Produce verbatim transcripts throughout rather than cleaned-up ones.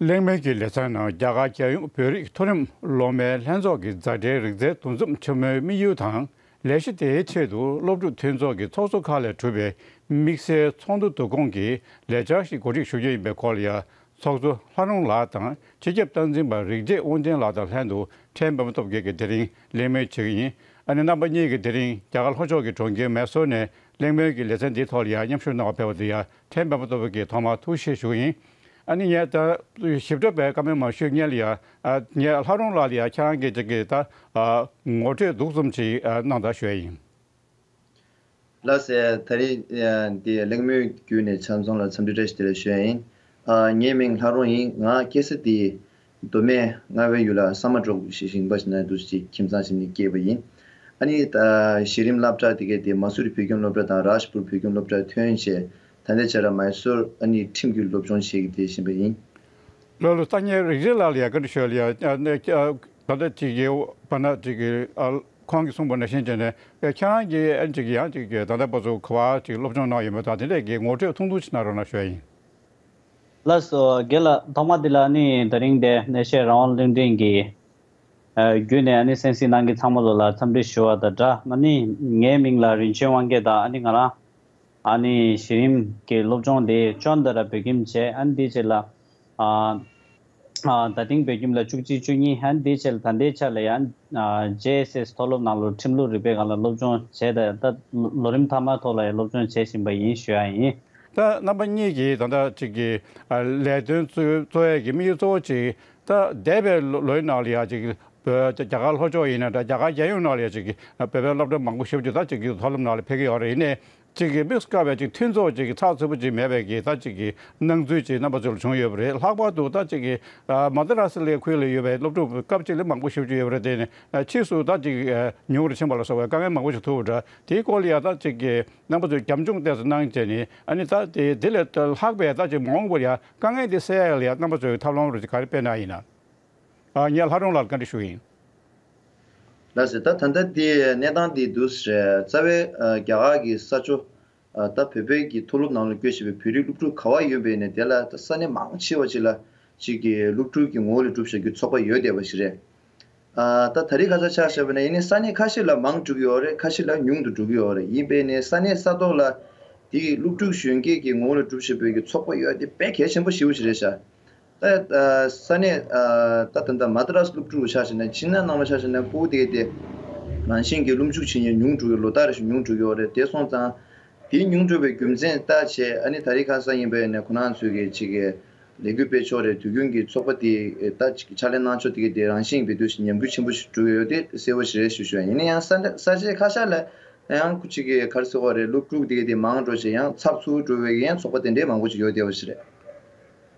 གླེང་མོལ་གྱི་ལེ་ཚན་ནང་རྒྱ་གར་རྒྱལ་ཡོངས་བོད་རིགས་མཐོ་རིམ་སློབ་མའི་ལྷན་ཚོགས་ཀྱི་མཛའ་འབྲེལ་རིག་རྩལ་འདུ་འཛོམས་ཆེན་མོའི་དམིགས་ཡུལ་དང་། ལས་གཞི་དེའི་ཆེད་དུ་སློབ་ཕྲུག་མཐུན་ཚོགས་ཀྱི་ཚོགས་གཙོ་ཁག་ལས་གྲུབ་པའི་དམིགས་བསལ་ཚོགས་འདུ་བསྡུ་སྐོང་གི་ལས་འཆར་ཞིག་གོ་སྒྲིག་ཞུ་རྒྱུ་ཡིན་པའི་སྐོར་ལ་ཡང་། ཚོགས་གཙོ་ལྷ་རུང་ལགས་དང་སྤྱི་ཁྱབ་སྟངས་འཛིན་པ་རིག་བྱེད་དབང་ཆེན་ལགས་དང་ལྷན་དུ་ཕྲན་པདྨ་སྟོབས་རྒྱལ་གྱིས་དེ་རིང་གླེང་མོལ་བྱེད་ཀྱི་ཡིན། ཨ་ནི་རྣམ་པ་གཉིས་ཀྱིས་དེ་རིང་རྒྱ་གར་ལྷོ་ཕྱོགས་ཀྱི་གྲོང་ཁྱེར་མེ་སོར་ནས་གླེང་མོལ་གྱི་ལེ་ཚན་འདིའི་ཐོག་ལ་ཡང་མཉམ་ཞུགས་གནང་བར་ཕེབས་པ་དེ་ཡང་ཕྲན་པདྨ་སྟོབས་རྒྱལ་གྱིས་ཐོག་མར་ཐུགས་རྗེ་ཆེ་ཞུ་གི་ཡིན། ཨ་ནི་ངས་ད་ཞིབ་ཕྲ་བའི་བཀའ་མོལ་མ་ཞུས་སྔོན་ལ་ཡང་ངས་ལྷ་རུང་ལགས་ལ་ཡང་ཁྱེད་རང་གིས་ཅིག་གི་ད་ངོ་སྤྲོད་འདུག་ཙམ་ཅིག་གནང་དང་ཞུ་ཡ་ཡིན། ལགས་སེ། ད་རེས་འདི་གླེང་མོལ་བརྒྱུད་ནས་ཆ་ཚང་ལ་འཚམས་འདྲི་བཀྲ་ཤིས་བདེ་ལེགས་ཞུ་ཡ་ཡིན། ངའི་མིང་ལྷ་རུང་ཡིན། ང་སྐྱེས་ས་དེ་མདོ་སྨད་རྔ་བའི་ཡུལ་ལ་ས་མ་འབྲོག་ཞེས་ཞིང་པ་ཞིག་ན་འདུག་ཅིག་ཁྱིམ་ཚང་ཞིག་ནས་སྐྱེས་པ་ཡིན། ཨ་ནི་ད་གཞི་རིམ་སློབ་གྲྭ་དེ་གའི་དེ་མ་སུ་རི་བོད་ཁྱིམ་སློབ་གྲྭ་དང་རཱཇ་པུར་བོད་ཁྱིམ་སློབ་གྲྭ་ཐོན་བྱས། ད་ལྟའི་ཆར་མའི་སོར་ཨ་ནི་ཁྲིམས་ཀྱི་སློབ་སྦྱོང་བྱེད་ཀྱི་བསྡད་བཞིན་པ་ཡིན། ལགས་ལགས། ད་ངས་རིག་རིག་ལགས་ལ་ཡང་བཀའ་འདྲི་ཞུ་ཡ་ལ་ཡང་། ཨ་ནི་ད་ལྟ་ཅིག་གི་བར་ན་ཅིག་གི་ཨ་ཁོང་གིས་གསུངས་པ་ནང་བཞིན་བྱས་ནས་ཁྱེད་རང་གིས་ཨ་ཅིག་ཡང་ཅིག་གི་ད་ལྟ་བར་དུ་ག་བ་ཅིག་སློབ་སྦྱོང་གནང་ཡོད་མེད་དང་དེ་འདྲས་ཀྱི་ངོ་སྤྲོད་ཐུང་ཐུང་ཅིག་གནང་རོགས་གནང་ཞུ་ཡ་ཡིན། ལགས་སོ། རྒན་ལགས་ཐོག་མ་དེ་ལ་ཨ་ནི་ད་རིང་འདི་གནས་བཤད་རང་དབང་རླུང་འཕྲིན་གྱི་བརྒྱུད་ནས་ཨ་ནི་གསན་གཟིགས་གནང་མཁན་ཚང་མ་ལོ་ལ་འཚམས་འདྲི་ཞུ་བ་དང་སྦྲགས། ཨ་ནི་ངའི་མིང་ལ་རིན་ཆེན་དབང་རྒྱལ་དང་། ཨ་ནི་ང་རང་ཨ་ནི་གཞི་རིམ་གྱི་སློབ་སྦྱོང་དེ་ཅོན་ཏ་ར་བོད་ཁྱིམ་བྱས། ཨ་ནི་དེའི་རྗེས་ལ་ཨ་ཨ་རྡ་སྟེང་བོད་ཁྱིམ་ལ་བཅུ་གཅིག་བཅུ་གཉིས། ཨ་ནི་དེའི་རྗེས་ལ་ད་ལྟའི་ཆ་ལ་ཡང་ཨ་ཇེ་ཨེས་ཨེས་མཐོ་སློབ་ནང་ལོགས་ཁྲིམས་ལུགས་རིག་པའི་སྒང་ལ་སློབ་སྦྱོང་བྱས། ད་ད་ལོ་རིམ་མཐའ་མ་ཐོག་ལ་ཡང་སློབ་སྦྱོང་བྱེད་བཞིན་པ་ཡིན་ཞུ་ཡ་ཡིན། ད་རྣམ་པ་གཉིས་ཀྱིས་ད་ལྟ་ཅིག་གི་ཨ་ལས་དོན་གཙོ་གཙོ་བོ་གི་དམིགས་ཡུལ་གཙོ་བོ་ཅིག་ད་འདས་པའི་ལོ་ལོའི་ནང་ལ་ཡང་ཅིག་བོད་རྒྱ་གར་ལྷོ་ཕྱོགས་ཡིན་ན་འདྲ། རྒྱ་གར་རྒྱལ་ཡོངས་ནང་ལ་ཡང་ཅིག་བོད་པའི་སློབ་གྲྭ་མང་པོ་ཞེ་པོ་ཅིག་ད་ཅིག་གི་མཐོ་སློབ་ནང་ལ་ཕེབས་ཀྱི་ཡོད་རེད། ཡིན་ནའི་ཅིག་གི་དམིགས་སུ་བཀར་བའི་ཅིག་མཐུན་ཚོགས་ཅིག་གི་ཚགས་ཚུད་པོ་ཅིག་མེད་པའི་གི་ད་ཅིག་གི་སྣང་ཚུལ་ཅིག་རྣམ་པ་ཚོ་ལ་བྱུང་ཡོད་པ་རེད། ལྷག་པར་དུ་ད་ཅིག་གི་ཨ་མ་དི་ར་སི་ལའི་ཁུལ་ལ་ཡོད་པའི་སློབ་ཕྲུག་སྐབས་གཅིག་ལ་མང་པོ་ཞེ་པོ་ཅིག་ཡོད་པ་རེད། དེ་ནས་ཨ་ཕྱིས་སུ་ད་ཅིག་ཨ་ཉུང་རུ་ཕྱིན་པ་ལ་སོགས་པའི་དཀའ་ངལ་མང་པོ་ཞིག་ཐུག་པ་འདྲ། དེའི་སྐོར་ལ་ཡང་ད་ཅིག་གི་རྣམ་པ་ཚོས་རྒྱབ་ལྗོངས་ཏོག་ཙམ་གནང་བྱས་ནས། ཨ་ནི་ད་དེ་དེ་ལས་ལྷག་པའི་ད་ཅིག་མ་འོངས་པར་ཡང་དཀའ་ངལ་འདི་སེལ་ཡག་ལ་ཡང་རྣམ་པ་ཚོས་ཐབས་ལམ་རེ་ག་རེ་སྤེལ་གནང་ཡིན་ན། ཨ་ངས་ལྷ་རུང་ལགས་ལ་བཀའ་འདྲི་ཞུ་གི་ཡིན། ལགས་སེ། ད་ད་ལྟ་འདི་གནས་སྟངས་འདི་འདུག་ཟེར། རྩ་བའི་ཨ་རྒྱ་གར་གྱི་ས་ཕྱོགས་ཨ་ད་བོད་པའི་གི་མཐོ་སློབ་ནང་ལ་བསྐྱོད་བཞིན་པའི་བོད་རིགས་སློབ་ཕྲུག་ག་བ་ཡོད་པའི་ནས་དེ་ལ་ད་ས་གནས་མང་ཆེ་བ་ཅིག་ལ་ཅིག་གི་སློབ་ཕྲུག་གི་ངོ་བོ་ལ་གྲུབ་བཞག་གི་ཚོགས་པ་ཡོད་བསྡད་པ་ཞིག་རེད། ཨ་ད་ད་རེས་ཁ་སང་ཆ་བཞག་པ་ན་ཡིན་ནའི་ས་གནས་ཁ་ཤས་ལ་མང་འགྲོ་གི་ཡོད་རེད། ཁ་ཤས་ལ་ཉུང་དུ་འགྲོ་གི་ཡོད་རེད། ཡིན་པས་ནས་ས་གནས་ས་ཐོག་ལ་དེ་གི་སློབ་ཕྲུག་གཞོན་སྐྱེས་ཀྱི་ངོ་བོ་ལ་གྲུབ་བཞག་པའི་གི་ཚོགས་པ་ཡོད་དེ་དཔེ་གལ་ཆེན་པོ་ཞེ་པོ་ཞིག་རེད་ཤག་ད་ཨ་ས་གནས་ཨ་ད་ད་ད་མ་ཏི་ར་སི་སློབ་ཕྲུག་ཆ་བཞག་ན། ཕྱི་ནང་ནང་ལ་ཆ་བཞག་ན་ཕྲུ་གུ་དེ་གི་དེ་རང་བཞིན་གྱི་སློབ་འཇུག་བྱེད་མཁན་ཉུང་འགྲོ་གི། ལོ་ལྟར་རེ་བཞིན་ཉུང་འགྲོ་གི་ཡོད་རེད། དེ་སོང་ཙང་དེ་ཉུང་འགྲོ་བའི་རྒྱུ་མཚན་ལྟ་བྱས། ཨ་ནི་ད་རེས་ཁ་སང་ཡིན་པས་ནས་ཁོ་རང་ཚོས་གི་ཅིག་གི་ལས་འགུལ་སྤེལ་ཕྱོགས་རེད། དུས་རྒྱུན་གྱི་ཚོགས་པ་དེ་ད་ཅིག་ཕྱག་ལས་གནང་ཕྱོགས་དེ་གི་དེ་རང་བཞིན་གྱི་དུས་ཤིག་ཉམས་རྒུད་ཆེན་པོ་ཞིག་འགྲོ་གི་ཡོད་དེ་གསལ་པོ་ཞིག་རེད་ཞུ་ཞུ་ཡ་ཡིན། ཡང་ས་ས་ཆའི་ཁ་ཤས་ལ་ཡང་ཅིག་གི་ག་རེ་ཟེར་དགོས་རེད། སློབ་ཕྲུག་དེ་གི་དེ་མང་འགྲོ་བྱས་ཡང་ཚགས་ཚུད་འགྲོ་བའི་ཡང་ཚོགས་པ་དེ་འདྲའི་མང་པོ་ཞིག་ཡོད་བསྡད་པ་ཞིག་རེད།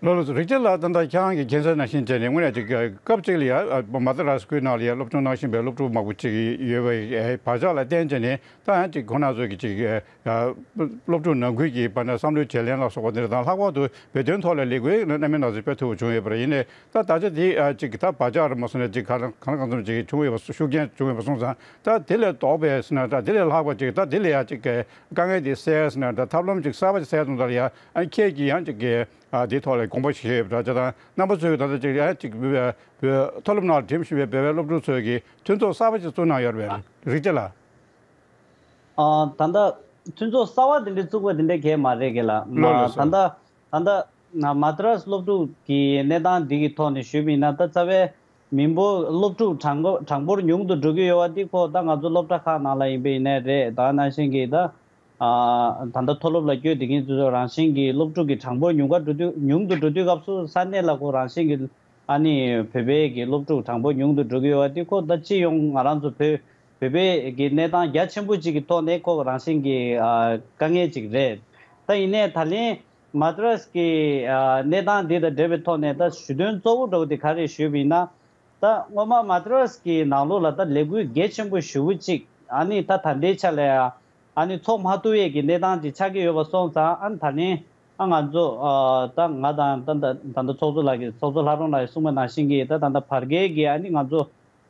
ལགས་ལགས་སོ། རིག་རྒྱལ་ལགས། ད་ལྟ་ཁྱེད་རང་གི་མཁྱེན་གསལ་ནང་བཞིན་བྱས་ནས་དངོས་གནས་ཅིག་སྐབས་གཅིག་ལ་ཡང་མ་ཏི་ར་སི་ཁུལ་ནང་ལ་ཡང་སློབ་སྦྱོང་གནང་བཞིན་པའི་སློབ་ཕྲུག་མང་པོ་ཅིག་ཡོད་པའི་བག་ཆགས་ལ་བརྟེན་བྱས་ནས། ད་ཡང་ཅིག་ཁོང་རྣམ་ཚོས་ཀྱི་ཅིག་སློབ་ཕྲུག་ནང་ཁུལ་གྱི་བར་ན་བསམ་བློའི་བརྗེ་ལེན་ལ་སོགས་པ་དེ་དང་། ལྷག་པར་དུ་བོད་དོན་ཐོག་ལ་ལས་འགུལ་སྣ་མིན་སྣ་ཚོགས་སྤེལ་ཐུབ་པ་བྱུང་ཡོད་པ་རེད། ཡིན་ནའི་ད་ད་ཆ་དེ་ཅིག་ད་བག་ཆགས་རེད་མ་སོང་ནས་ཅིག་གང་གང་གང་འཚམ་ཅིག་བྱུང་ཡོད་པ། ཤུགས་རྐྱེན་བྱུང་ཡོད་པ་སོང་ཙང་། ད་དེ་ལས་ལྡོག་པའི་ཟེར་ན་འདྲ། དེ་ལས་ལྷག་པ་ཅིག་ད་དེ་ལས་ཡང་ཅིག་དཀའ་ངལ་དེ་སེལ་ཟེར་ན་འདྲ། ཐབས་ལམ་ཅིག་གསར་པ་ཅིག་སེལ་ཐུབ་ན་ཡང་ཁྱེད་ཀྱིས་ཡང་ཅིག་གི་ཨ་དེའི་ཐོག་ལ་དགོངས་པ་བཞེས་ཡོད་པ་འདྲ་ཅིག་དང་། རྣམ་པ་ཚོས་ད་ལྟ་ཅིག་ཡང་ཅིག་བོད་མཐོ་སློབ་ནང་འགྲིམ་བཞིན་པའི་བོད་པའི་སློབ་ཕྲུག་ཚོས་ཀྱི་མཐུན་ཚོགས་གསར་པ་ཅིག་བཙུགས་གནང་ཡོད་རེད་པས། རིག་རྒྱལ་ལགས། ཨ་ད་ལྟ་མཐུན་ཚོགས་གསར་པ་དེ་འདྲ་བཙུགས་པ་དེ་འདྲ་གང་ཡང་མ་རེད་གི་ལགས། ལགས་ལགས་སོ། ད་ལྟ་ད་ལྟ་མ་ཏི་ར་སི་སློབ་ཕྲུག་གི་གནས་སྟངས་འདི་གི་ཐོག་ནས་ཞུས་པ་ཡིན་ན། ད་རྩ་བའི་མི་འབོར་སློབ་ཕྲུག་གྲངས་འབོར་གྲངས་འབོར་ཉུང་དུ་འགྲོ་གི་ཡོད་པ་འདི་ཁོ་ད་ང་ཚོ་སློབ་གྲྭ་ཁག་ནང་ལ་ཡིན་པ་ཡིན་ནའི་རེད། ད་ནང་བཞིན་གྱི་ད་ཨ་ད་ལྟ་མཐོ་སློབ་ལ་བསྐྱོད་བསྡད་མཁན་ཚོ་རང་བཞིན་གྱི་སློབ་ཕྲུག་གི་གྲངས་འབོར་ཉུང་ག་འགྲོ་དུས། ཉུང་དུ་འགྲོ་དུས་སྐབས་སུ་ས་གནས་ལ་ཁོ་རང་བཞིན་གྱི་ཨ་ནི་བོད་པའི་གི་སློབ་ཕྲུག་གྲངས་འབོར་ཉུང་དུ་འགྲོ་གི་ཡོད་པ་འདི་ཁོ་ད་སྤྱི་ཡོངས་ང་རང་ཚོ་བོད་བོད་པའི་གི་གནས་སྟངས་རྒྱ་ཆེན་པོ་ཅིག་གི་ཐོག་ནས་ཁོ་རང་བཞིན་གྱི་ཨ་དཀའ་ངལ་ཅིག་རེད། ད་ཡིན་ནའི་ད་ལན་མ་ཏི་ར་སི་གི་ཨ་གནས་སྟངས་འདི་དང་འབྲེལ་བའི་ཐོག་ནས་ད་ཞུ་དོན་གཙོ་བོ་འདྲ་བོ་དེ་ག་རེ་ཞུས་པ་ཡིན་ན། ད་སྔོན་མ་མ་ཏི་ར་སི་གི་ནང་ལོགས་ལ་ད་ལས་འགུལ་གལ་ཆེན་པོ་ཞེ་པོ་ཅིག་ཨ་ནི་ད་ད་ལྟའི་ཆ་ལ་ཡང་ཨ་ནི་ཚོགས་མ་ཐུབ་ཡས་ཀྱི་གནས་སྟངས་ཅིག་ཆགས་ཀྱི་ཡོད་པ་སོང་ཙང་། ཨ་ནི་ད་ལན་ཨ་ང་ཚོ་ཨ་ད་ང་དང་ད་ད་ད་ལྟ་ཚོགས་གཙོ་ལགས་ཀྱིས་ཚོགས་གཙོ་ལྷ་རུང་ལགས་ཀྱིས་གསུངས་པ་ནང་བཞིན་གྱི་ད་ད་ལྟ་བར་བརྒལ་གྱི་ཨ་ནི་ང་ཚོ་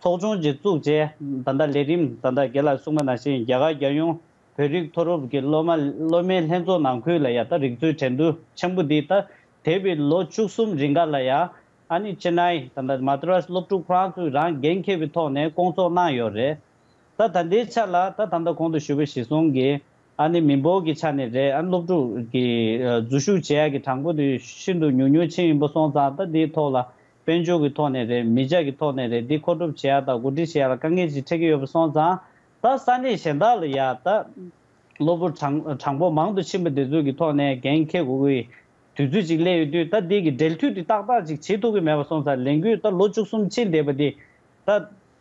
ཚོགས་ཆུང་ཅིག་བཙུགས་བྱས། ད་ལྟ་ལས་རིམ་ད་ལྟ་རྒན་ལགས་གསུངས་པ་ནང་བཞིན་རྒྱ་གར་རྒྱལ་ཡོངས་བོད་རིགས་མཐོ་སློབ་ཀྱི་སློབ་མ་སློབ་མའི་ལྷན་ཚོགས་ནང་ཁུལ་ལ་ཡ་ད་རིག་མཛོད་འགྲན་བསྡུར་ཆེན་པོ་འདི་ད་འདས་པའི་ལོ་བཅུ་གསུམ་རིང་ག་ལ་ཡ་ ཨ་ནི་ཅེ་ནའི་ད་ལྟ་མ་དྲ་སི་སློབ་ཕྲུག་ཁོ་རང་ཚོས་རང་འགན་འཁྱེར་བའི་ཐོག་ནས་སྐོང་ཚོགས་གནང་ཡོད་རེད། ད་ད་ལྟའི་ཆ་ལ་ད་ད་ལྟ་གོང་དུ་ཞུས་པ་གཞིར་བཟུང་གིས་ཨ་ནི་མི་འབོར་གྱི་ཆ་ནས་རེད། ཨ་ནི་སློབ་ཕྲུག་གི་འཛུལ་ཞུགས་བྱེད་ཡག་གི་གྲངས་འབོར་དེ་ཤིན་ཏུ་ཉུང་ཉུང་ཕྱིན་ཡིན་པ་སོང་ཙང་། ད་འདིའི་ཐོག་ལ་དཔལ་འབྱོར་གྱི་ཐོག་ནས་རེད། མི་ཆ་གི་ཐོག་ནས་རེད། འདི་མཁོ་སྒྲུབ་བྱེད་ཡག་དང་གོ་སྒྲིག་བྱེད་ཡག་ལ་དཀའ་ངལ་ཅིག་འཕྲད་ཀྱི་ཡོད་པ་སོང་ཙང་། ད་ས་གནས་གཞན་དག་ལ་ཡ་ད་གློ་བུར་གྲངས་གྲངས་འབོར་མང་དུ་ཕྱིན་པ་དེ་ཚོ་གི་ཐོག་ནས་འགན་འཁྱེར་དགོས་ཀྱི་དུས་ཚོད་ཅིག་སླེབས་ཡོད་དུས། ད་འདི་གི་འབྲེལ་མཐུད་དེ་ཏག་ཏག་ཅིག་བྱེད་ཐུབ་ཀྱི་མེད་པ་སོང་ཙང་། ལས་འགུལ་ད་ལོ་བཅུ་གསུམ་ཕྱིན་བསྡད་པ་འདི་ད་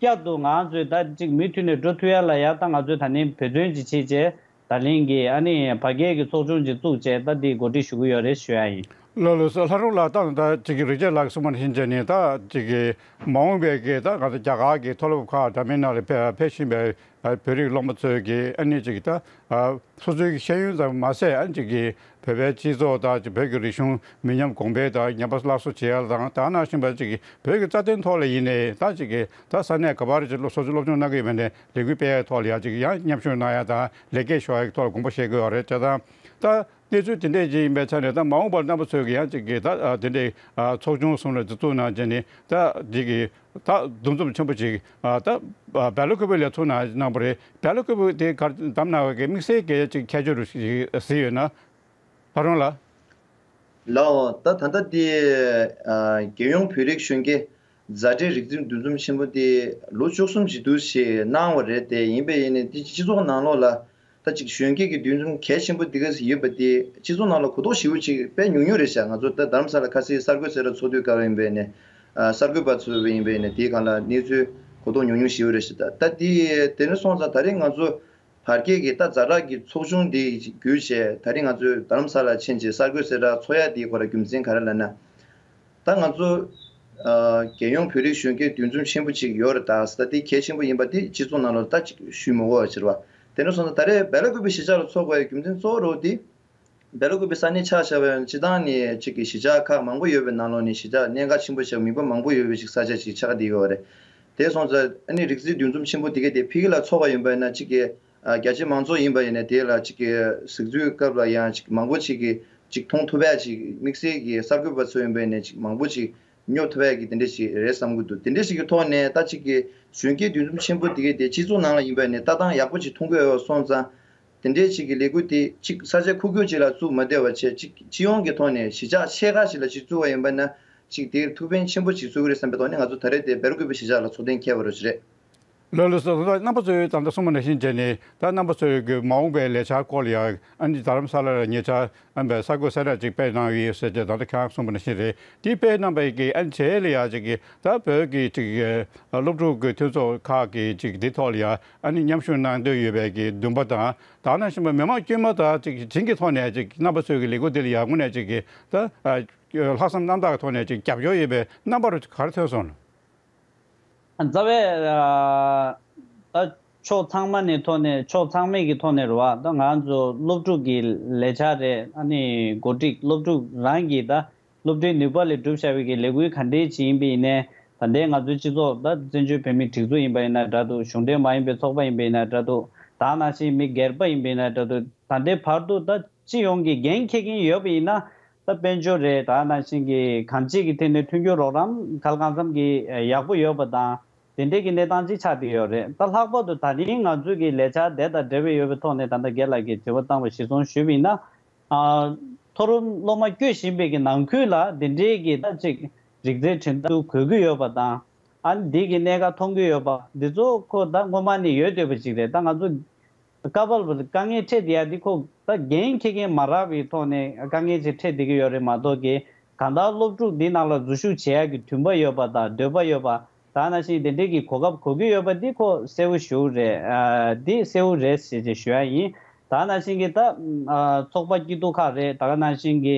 བསྐྱར་དུ་ང་ཚོས་ད་ཅིག་མུ་མཐུད་ནས་འགྲོ་ཐུབ་ཡ་ལ་ཡ། ད་ང་ཚོས་ད་ནི་འབད་བརྩོན་ཅིག་བྱེད་བྱས། ད་ལན་གྱི་ཨ་ནི་བར་བརྒལ་གྱི་ཚོགས་ཆུང་ཅིག་བཙུགས་བྱས། ད་འདི་གོ་སྒྲིག་ཞུ་གི་ཡོད་རེད་ཞུ་ཡ་ཡིན། ལགས་ལགས་སོ། ལྷ་རམས་ལགས། ད་ད་ཅིག་གི་རིག་བྱེད་ལགས་གསུངས་པ་ནང་བཞིན་བྱས་ནས། ད་ཅིག་གི་མ་འོངས་པའི་གི་ད་ང་ཚོ་རྒྱ་གར་གྱི་མཐོ་སློབ་ཁག་འདྲ་མིན་ནང་ལ་ཕེ་ཕེབས་བཞིན་པའི་བོད་རིགས་སློབ་མ་ཚོས་ཀྱི་ཨ་ནི་ཅིག་ད་སོ་སོའི་གི་ཤེས་ཡོན་ཙམ་མ་ཟད། ཨ་ནི་ཅིག་གི་བོད་པའི་སྤྱི་ཚོགས་དང་བོད་ཀྱི་རིག་གཞུང་མི་ཉམས་གོང་འཕེལ་དང་ཉམས་པ་སླར་གསོ་བྱེད་ཡ་དང་། དེ་ནང་བཞིན་པ་ཅིག་གི་བོད་ཀྱི་རྩ་དོན་ཐོག་ལ་ཡིན་ནའི། ད་ཅིག་གི་ད་ས་གནས་ག་པར་ཅིག་སློབ་སོ་སོ་སློབ་སྦྱོང་གནང་གི་ཡོད་པ་ནས་ལས་འགུལ་སྤེལ་ཡའི་ཐོག་ལ་ཡ་ཅིག་ཡང་མཉམ་ཞུགས་གནང་ཡ་དང་ལེགས་སྐྱེས་ཤོར་ཡ་གི་ཐོག་ལ་དགོངས་པ་བཞེས་དགོས་པ་རེད། བྱས་ཙང་ད་གནས་ཚུལ་དེ་འདྲས་ཅིག་ཡིན་པའི་ཆ་ནས། ད་མ་འོངས་པར་རྣམ་པ་ཚོས་ཀྱི་ཡང་ཅིག་གི་ད་དེ་འདྲས་ཚོགས་ཆུང་གསུམ་ལ་འཛུལ་ཚུགས་གནང་བྱས་ནས། ད་འདི་གི་ད་འདུ་འཛོམས་ཆེན་པོ་ཅིག་ད་སྦེལ་ཀོབ་ལ་ཚུགས་གནང་གནང་བ་རེད། སྦེལ་ཀོབ་དེ་གར་བདམས་གནང་བའི་གི་དམིགས་བསལ་གྱི་ཅིག་ཁྱད་ཆོས་རུ་ཞིག་གཟིགས་ཡོད་ན། ལྷ་རམས་ལགས། ལགས་འོ། ད་ད་ལྟ་དེ་ཨ་རྒྱལ་ཡོངས་བོད་རིགས་གཞོན་སྐྱེས་མཛའ་འབྲེལ་རིག་རྩལ་འདུ་འཛོམས་ཆེན་པོ་དེ་ལོ་བཅུ་གསུམ་ཞིག་འདུག་ཞེས་གནང་བ་རེད། དེ་ཡིན་པས་ཡིན་ནའི་དེ་སྤྱི་ཚོགས་ནང་ལོགས་ལ་ད་ཅིག་གཞོན་སྐྱེས་ཀྱི་འདུ་འཛོམས་གལ་ཆེན་པོ་འདི་ག་ཟིག་ཡོད་པ་དེ་སྤྱི་ཚོགས་ནང་ལ་གོ་རྟོགས་ཞེ་པོ་ཅིག་དཔེ་ཉུང་ཉུང་རེད་ཤག་ང་ཚོ་ད་རྡ་རམ་ས་ལ་ཁ་སང་གསར་འགོད་གསལ་བསྒྲགས་ཚོགས་དུས་སྐབས་ཡིན་པས་ནས། ཨ་གསར་འགོད་པ་ཚོ་ཡིན་པས་ནས་དེའི་སྒང་ལ་གནས་ཚུལ་གོ་རྟོགས་ཉུང་ཉུང་ཞེ་པོ་རེད་ཤག་ད་ད་དེ་དེ་ནས་སོང་ཙང་། ད་རེས་ང་ཚོ་བར་བརྒལ་གྱི་ད་ཛ་དྲག་གི་ཚོགས་ཆུང་འདི་བརྒྱུད་བྱས། ད་རེས་ང་ཚོས་རྡ་རམ་ས་ལ་ཕྱིན་བྱས་གསར་འགོད་གསལ་བསྒྲགས་ཚོགས་ཡ་དེའི་སྐོར་རྒྱུ་མཚན་ག་རེ་ལབ་ན། ད་ང་ཚོ་ཨ་རྒྱལ་ཡོངས་བོད་རིགས་གཞོན་སྐྱེས་འདུ་འཛོམས་ཆེན་པོ་ཅིག་ཡོད་རེད། ད་ད་དེ་གལ་ཆེན་པོ་ཡིན་པ་དེ་སྤྱི་ཚོགས་ནང་ལ་ད་ཅིག་ཞུས་མི་དགོས་པ་ཕྱིར་བ། དེ་ནས་སོང་ཙང་ད་རེས་སྦེལ་ཀོབ་གཞིས་ཆགས་ལ་ཚོགས་དགོས་ཡ་རྒྱུ་མཚན་གཙོ་བོ་རུ་དེ། སྦེལ་ཀོབ་ས་གནས་ཆ་བཞག་པ་ཡིན་ན། སྤྱིར་བཏང་ནས་ཅིག་གི་གཞིས་ཆགས་ཁག་མང་པོ་ཡོད་པའི་ནང་ལོགས་ནས་གཞིས་ཆགས་གནད་འགག་ཆེན་པོ་ཞིག་མིན་པ་མང་པོ་ཡོད་པའི་ཅིག་ས་ཆ་ཅིག་ཆགས་བསྡད་ཡོད་རེད། དེ་སོང་ཙང་ཨ་ནི་རིག་རྩལ་འདུ་འཛོམས་ཆེན་པོ་དེ་ག་དེ་ཕ་གི་ལ་ཚོགས་པ་ཡིན་པ་ཡིན་ན། ཅིག་གི་ཨ་རྒྱ་ཆེ་མང་ཚོགས་ཡིན་པ་ཡིན་ན། དེ་ལ་ཅིག་གི་གཟིགས་ཚུལ་སྐབས་ལ་ཡང་ཅིག་མང་པོ་ཅིག་གི་ཅིག་མཐོང་ཐུབ་པ་ཅིག་དམིགས་བསལ་གྱི་གསར་འགོད་པ་ཚོ་ཡིན་པ་ཡིན་ན་ཅིག་མང་པོ་ཅིག་སྙོབ་ཐུབ་པ་གི་དེ་འདྲ་ཞིག་རེད་བསམ་གྱི་འདུག་དེ་འདྲ་ཞིག་གི་ཐོག་ནས་ད་ཅིག་གི་གཞོན་སྐྱེས་འདུ་འཛོམས་ཆེན་པོ་དེ་ག་དེ་སྤྱི་ཚོགས་ནང་ལ་ཡིན་པ་ཡིན་ན་ལྟ་སྟངས་ཡག་པོ་ཅིག་མཐོང་གི་ཡོད་པ་སོང་ཙང་། དེ་འདྲའི་ཅིག་གི་ལས་འགུལ་དེ་ཅིག་ས་ཆ་ཁུག་ཀྱོག་ཅིག་ལ་བཙུགས་མ་བསྡད་པ་བྱས། ཅིག་སྤྱི་ཡོངས་ཀྱི་ཐོག་ནས་གཞིས་ཆགས་ཆེ་ཁག་ཅིག་ལ་ཅིག་བཙུགས་པ་ཡིན་པ་ན། ཅིག་དེར་ཐུགས་ཕན་ཆེན་པོ་ཅིག་གསོས་ཀྱི་རེད་བསམ་པའི་ཐོག་ནས། ང་ཚོ་ད་རེས་དེ་སྦེལ་ཀོབ་གཞིས་ཆགས་ལ་ཚོགས་གཏན་འཁེལ་བ་རུ་ཅིག་རེད། ལགས་ལགས་སོ། ད་རྣམ་པ་ཚོས་ད་ལྟ་གསུངས་པ་ནང་བཞིན་བྱས་ནས། ད་རྣམ་པ་ཚོས་ཀྱི་མ་འོངས་པའི་ལས་འཆར་སྐོར་ལ་ཡང་ཨ་ནི་རྡ་རམ་ས་ལ་ལ་ཉེ་ཆར་ཨ་ནི་གསར་འགོད་གསལ་བསྒྲགས་ཅིག་སྤེལ་གནང་ཡོད་ཟེར་ཏེ། ད་ལྟ་ཁྱེད་རང་གསུངས་པ་ནང་བཞིན་རེད། དེ་སྤེལ་གནང་པའི་གི་ཨ་ནི་རྗེས་ལ་ཡང་ཅིག་གི་ད་བོད་ཀྱི་ཅིག་གི་སློབ་ཕྲུག་གི་མཐུན་ཚོགས་ཁག་གི་ཅིག་འདི་ཐོག་ལ་ཡང་ཨ་ནི་མཉམ་ཞུགས་གནང་འདོད་ཡོད་པའི་གི་འདུན་པ་དང་། ད་ནང་བཞིན་པ་མི་མང་དཀྱུས་མ་དང་ཅིག་བྱིངས་ཀྱི་ཐོག་ནས་ཅིག་རྣམ་པ་ཚོའི་གི་ལས་འགུལ་འདི་ལ་ཡང་དངོས་གནས་ཅིག་གི་ད་ལྷག་བསམ་རྣམ་དག་གི་ཐོག་ནས་ཅིག་རྒྱབ་སྐྱོར་ཡོད་པའི་རྣམ་པ་རུ་ག་རེ་ཐོན་སོང་ལ། རྩ་བའི་ད་ཕྱོགས་ཚང་མ་ནས་ཐོག་ནས་ཕྱོགས་ཚང་མའི་གི་ཐོག་ནས་རེད་བ། ད་ང་ཚོ་སློབ་ཕྲུག་གི་ལས་འཆར་རེད། ཨ་ནི་གོ་སྒྲིག་སློབ་ཕྲུག་རང་གི་ད་སློབ་གྲྭའི་ནུས་པ་ལས་གྲུབ་བཞག་པའི་གི་ལས་འགུལ་ག་འདྲས་ཅིག་ཡིན་པ་ཡིན་ནའི། ད་ལྟའི་ང་ཚོའི་སྤྱི་ཚོགས་ད་བཙན་བྱོལ་བོད་མིའི་སྒྲིག་འཛུགས་ཡིན་པ་ཡིན་ན་འདྲ་འདུག་གཞུང་འབྲེལ་མ་ཡིན་པའི་ཚོགས་པ་ཡིན་པ་ཡིན་ན་འདྲ་འདུག་ད་ནང་བཞིན་མི་སྒེར་པ་ཡིན་པ་ཡིན་ན་འདྲ་འདུག་ད་ལྟའི་བར་དུ་ད་སྤྱི་ཡོངས་ཀྱི་འགན་འཁྱེར་མཁན་ཡོད་པ་ཡིན་ན། ད་དཔལ་འབྱོར་རེད། ད་ནང་བཞིན་གྱི་གང་ཅིའི་གི་ཐད་ནས་མཐུན་འགྱུར་རོགས་རམ་གང་ལ་གང་འཚམ་གྱི་ཡག་པོ་ཡོད་པ་དང་། དེ་འདྲའི་གི་གནས་སྟངས་ཅིག་ཆགས་བསྡད་ཡོད་རེད། ད་ལྷག་པར་དུ་ད་རིང་ང་ཚོའི་གི་ལས་འཆར་དེ་དང་འབྲེལ་བའི་ཡོད་པའི་ཐོག་ནས། ད་ལྟ་རྒན་ལགས་ཀྱིས་དྲི་བ་བཏང་བ་གཞིར་བཟུང་ཞུས་པ་ཡིན་ན། ཨ། མཐོ་རིམ་སློབ་མ་སྐྱོད་བཞིན་པའི་གི་ནང་ཁུལ་ལ་དེ་འདྲའི་གི་ད་ཅིག་རིག་རྩལ་འགྲན་བསྡུར་དགོས་ཀྱི་ཡོད་པ་དང་། ཨ་ནི་འདི་གི་གནད་འགག་མཐོང་གི་ཡོད་པ་འདི་ཚོ་ཁོ་ད་སྔོན་མ་ནས་ཡོད་བསྡད་པ་ཅིག་རེད། ད་ང་ཚོ་སྐབས་བབ་དཀའ་ངལ་འཕྲད་བསྡད་ཡ་འདི་ཁོ་ད་འགན་འཁྱེར་མཁན་མ་རག་པའི་ཐོག་ནས་དཀའ་ངལ་ཅིག་འཕྲད་བསྡད་ཀྱི་ཡོད་རེད་མ་གཏོགས་ཀྱི། གང་ལྟར་སློབ་ཕྲུག་འདི་ནང་ལ་འཛུལ་ཞུགས་བྱེད་ཡ་གི་འདུན་པ་ཡོད་པ་དང་འདོད་པ་ཡོད་པ། ད་ནང་བཞིན་དེ་འདྲའི་གི་གོ་སྐབས་དགོས་ཀྱི་ཡོད་པ་འདི་ཁོ་གསལ་པོ་ཞེ་པོ་རེད། ཨ། འདི་གསལ་པོ་རེད་ཟེར་ཅེས་ཞུ་ཡ་ཡིན། ད་ནང་བཞིན་གྱི་ད་ཨ་ཚོགས་པ་སྐྱིད་སྡུག་ཁག་རེད། ད་ག་ནང་བཞིན་གྱི་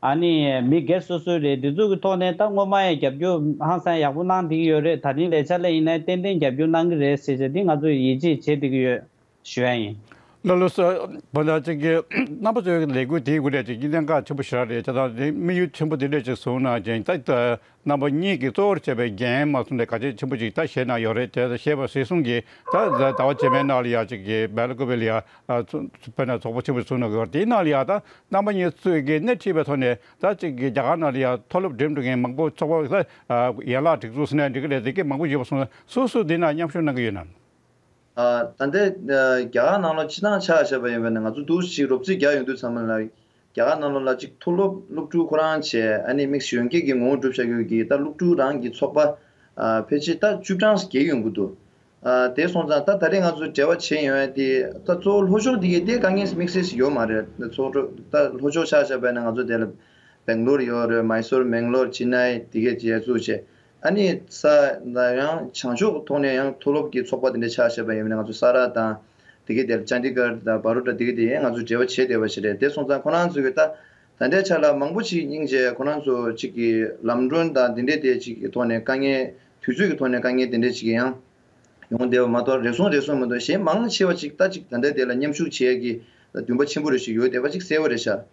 ཨ་ནི་མི་སྒེར་སོ་སོའི་རེད། འདི་ཚོ་གི་ཐོག་ནས་ད་སྔོན་མ་ཡང་རྒྱབ་སྐྱོར་ཧང་སང་ཡག་པོ་གནང་བསྡད་ཀྱི་ཡོད་རེད། ད་རིང་ལས་འཆར་ལ་ཡིན་ན་ཏན་ཏན་རྒྱབ་སྐྱོར་གནང་གི་རེད་ཟེར་ཅེས་འདི་ང་ཚོས་ཡིད་ཆེས་བྱེད་བསྡད་ཀྱི་ཡོད་ཞུ་ཡ་ཡིན། ལགས་ལགས་སོ། བ་ད་ཅིག་གི་རྣམ་པ་ཚོའི་ལས་འགུལ་དེའི་སྒོ་ནས་ཅིག་གནད་འགག་ཆེན་པོ་ཞེ་དྲག་རེད། ད་ད་དེ་དམིགས་ཡུལ་ཆེན་པོ་དེ་འདྲས་ཅིག་བཟུང་ན་ཅིག་ད་ད་རྣམ་པ་གཉིས་ཀྱི་གཙོ་བོར་བྱས་པའི་འགན་མ་སོང་ནས་ག་ཅིག་ཆེན་པོ་ཅིག་ད་བཞེས་གནང་ཡོད་རེད། དེ་བཞེས་པ་གཞིར་བཟུང་གིས་ད་ཟླ་བ་རྗེས་མའི་ནང་ལ་ཡ་ཅིག་གི་སྦེལ་ཀོབ་ལ་ཡ་དཔེར་ན་ཚོགས་པ་ཆེན་པོ་བཟུང་གནང་གི་ཡོད་རེད། དེའི་ནང་ལ་ཡ་ད་རྣམ་པ་གཉིས་ཚོས་ཀྱི་སྣེ་ཁྲིད་པའི་ཐོག་ནས་ད་ཅིག་གི་རྒྱ་གར་ནང་ལ་ཡ་མཐོ་སློབ་འགྲིམ་འགྲོ་མཁན་མང་པོ་ཚོགས་པ་ད་ཡན་ལག་སྒྲིག་འཛུགས་ཟེར་ནས་འགྲིག་གི་རེད། དེ་གི་མང་པོ་ཡོད་པ་སོང་ཙང་སོ་སོ་འདི་ན་མཉམ་ཞུགས་གནང་གི་ཡོད་ན། ཨ། ད་ལྟའི་ཨ་རྒྱ་གར་ནང་ལོགས་སྤྱིར་བཏང་ཆ་བཞག་པ་ཡིན་པ་ན་ང་ཚོ་འདུག་ཅིག་རོབ་རྩིས་རྒྱག་ཡོང་དུས་ཙམ་པ་ལ་རྒྱ་གར་ནང་ལོགས་ལ་ཅིག་མཐོ་སློབ་སློབ་ཕྲུག་ཁོ་རང་བྱས་ཨ་ནི་དམིགས་གཞོན་སྐྱེས་ཀྱི་ངོ་བོ་གྲུབ་བཞག་ཡོད་ཀྱི་ད་སློབ་ཕྲུག་རང་གི་ཚོགས་པ་ཨ་ཕལ་ཆེར་ད་བཅུ་གྲངས་བརྒལ་ཡོང་གི་འདུག་ཨ་དེ་སོང་ཙང་ད་ད་རེས་ང་ཚོ་འབྲེལ་བ་བྱས་ཡོང་ཡ་དེ་ད་གཙོ་བོ་ལྷོ་ཕྱོགས་འདི་གའི་དེ་དཀའ་ངལ་དམིགས་བསལ་ཞིག་ཡོད་མ་རེད། ད་ཚོགས་གཙོ་ད་ལྷོ་ཕྱོགས་ཆ་བཞག་པ་ཡིན་ན་ང་ཚོ་དེ་ལ་སྦེང་ལོར་ཡོད་རེད། མའི་སོར། མེང་ལོར། ཅི་ནའི་དེ་གའི་རྒྱལ་ཚུགས་བྱས། ཨ་ནི་ས་ན་ཡང་བྱང་ཕྱོགས་ཐོག་ནས་ཡང་མཐོ་སློབ་ཀྱི་ཚོགས་པ་དེ་འདྲ་ཆ་བཞག་པ་ཡིན་ན་ང་ཚོ་ས་ར་དང་དེ་གའི་དེར་ཅན་དི་གར་དང་བ་རོ་ཌ་དེ་གའི་དེ་ཡང་ང་ཚོ་འབྲེལ་བ་བྱས་བསྡད་པ་ཞིག་རེད། དེ་སོང་ཙང་ཁོ་རང་ཚོ་གི་ད་ད་ལྟའི་ཆ་ལ་མང་པོ་ཞིག་སྙིང་རྗེ་ཁོ་རང་ཚོ་གཅིག་གི་ལམ་གྲོན་དང་དེ་འདྲའི་དེ་གཅིག་གི་ཐོག་ནས་དཀའ་ངལ་དུས་ཚོད་ཀྱི་ཐོག་ནས་དཀའ་ངལ་དེ་འདྲ་གཅིག་གི་ཡང་ཡོང་བསྡད་པ་མ་གཏོགས་རེ་ཟུང་རེ་ཟུང་མ་གཏོགས་གཞན་མང་ཆེ་བ་ཅིག་ད་ཅིག་ད་ལྟའི་དེ་ལ་མཉམ་ཞུགས་བྱེད་ཡས་ཀྱི་འདུན་པ་ཆེན་པོ་རེ་ཞིག་ཡོད་བསྡད་པ་ཅིག་གསལ་བོ་རེད་ཤག་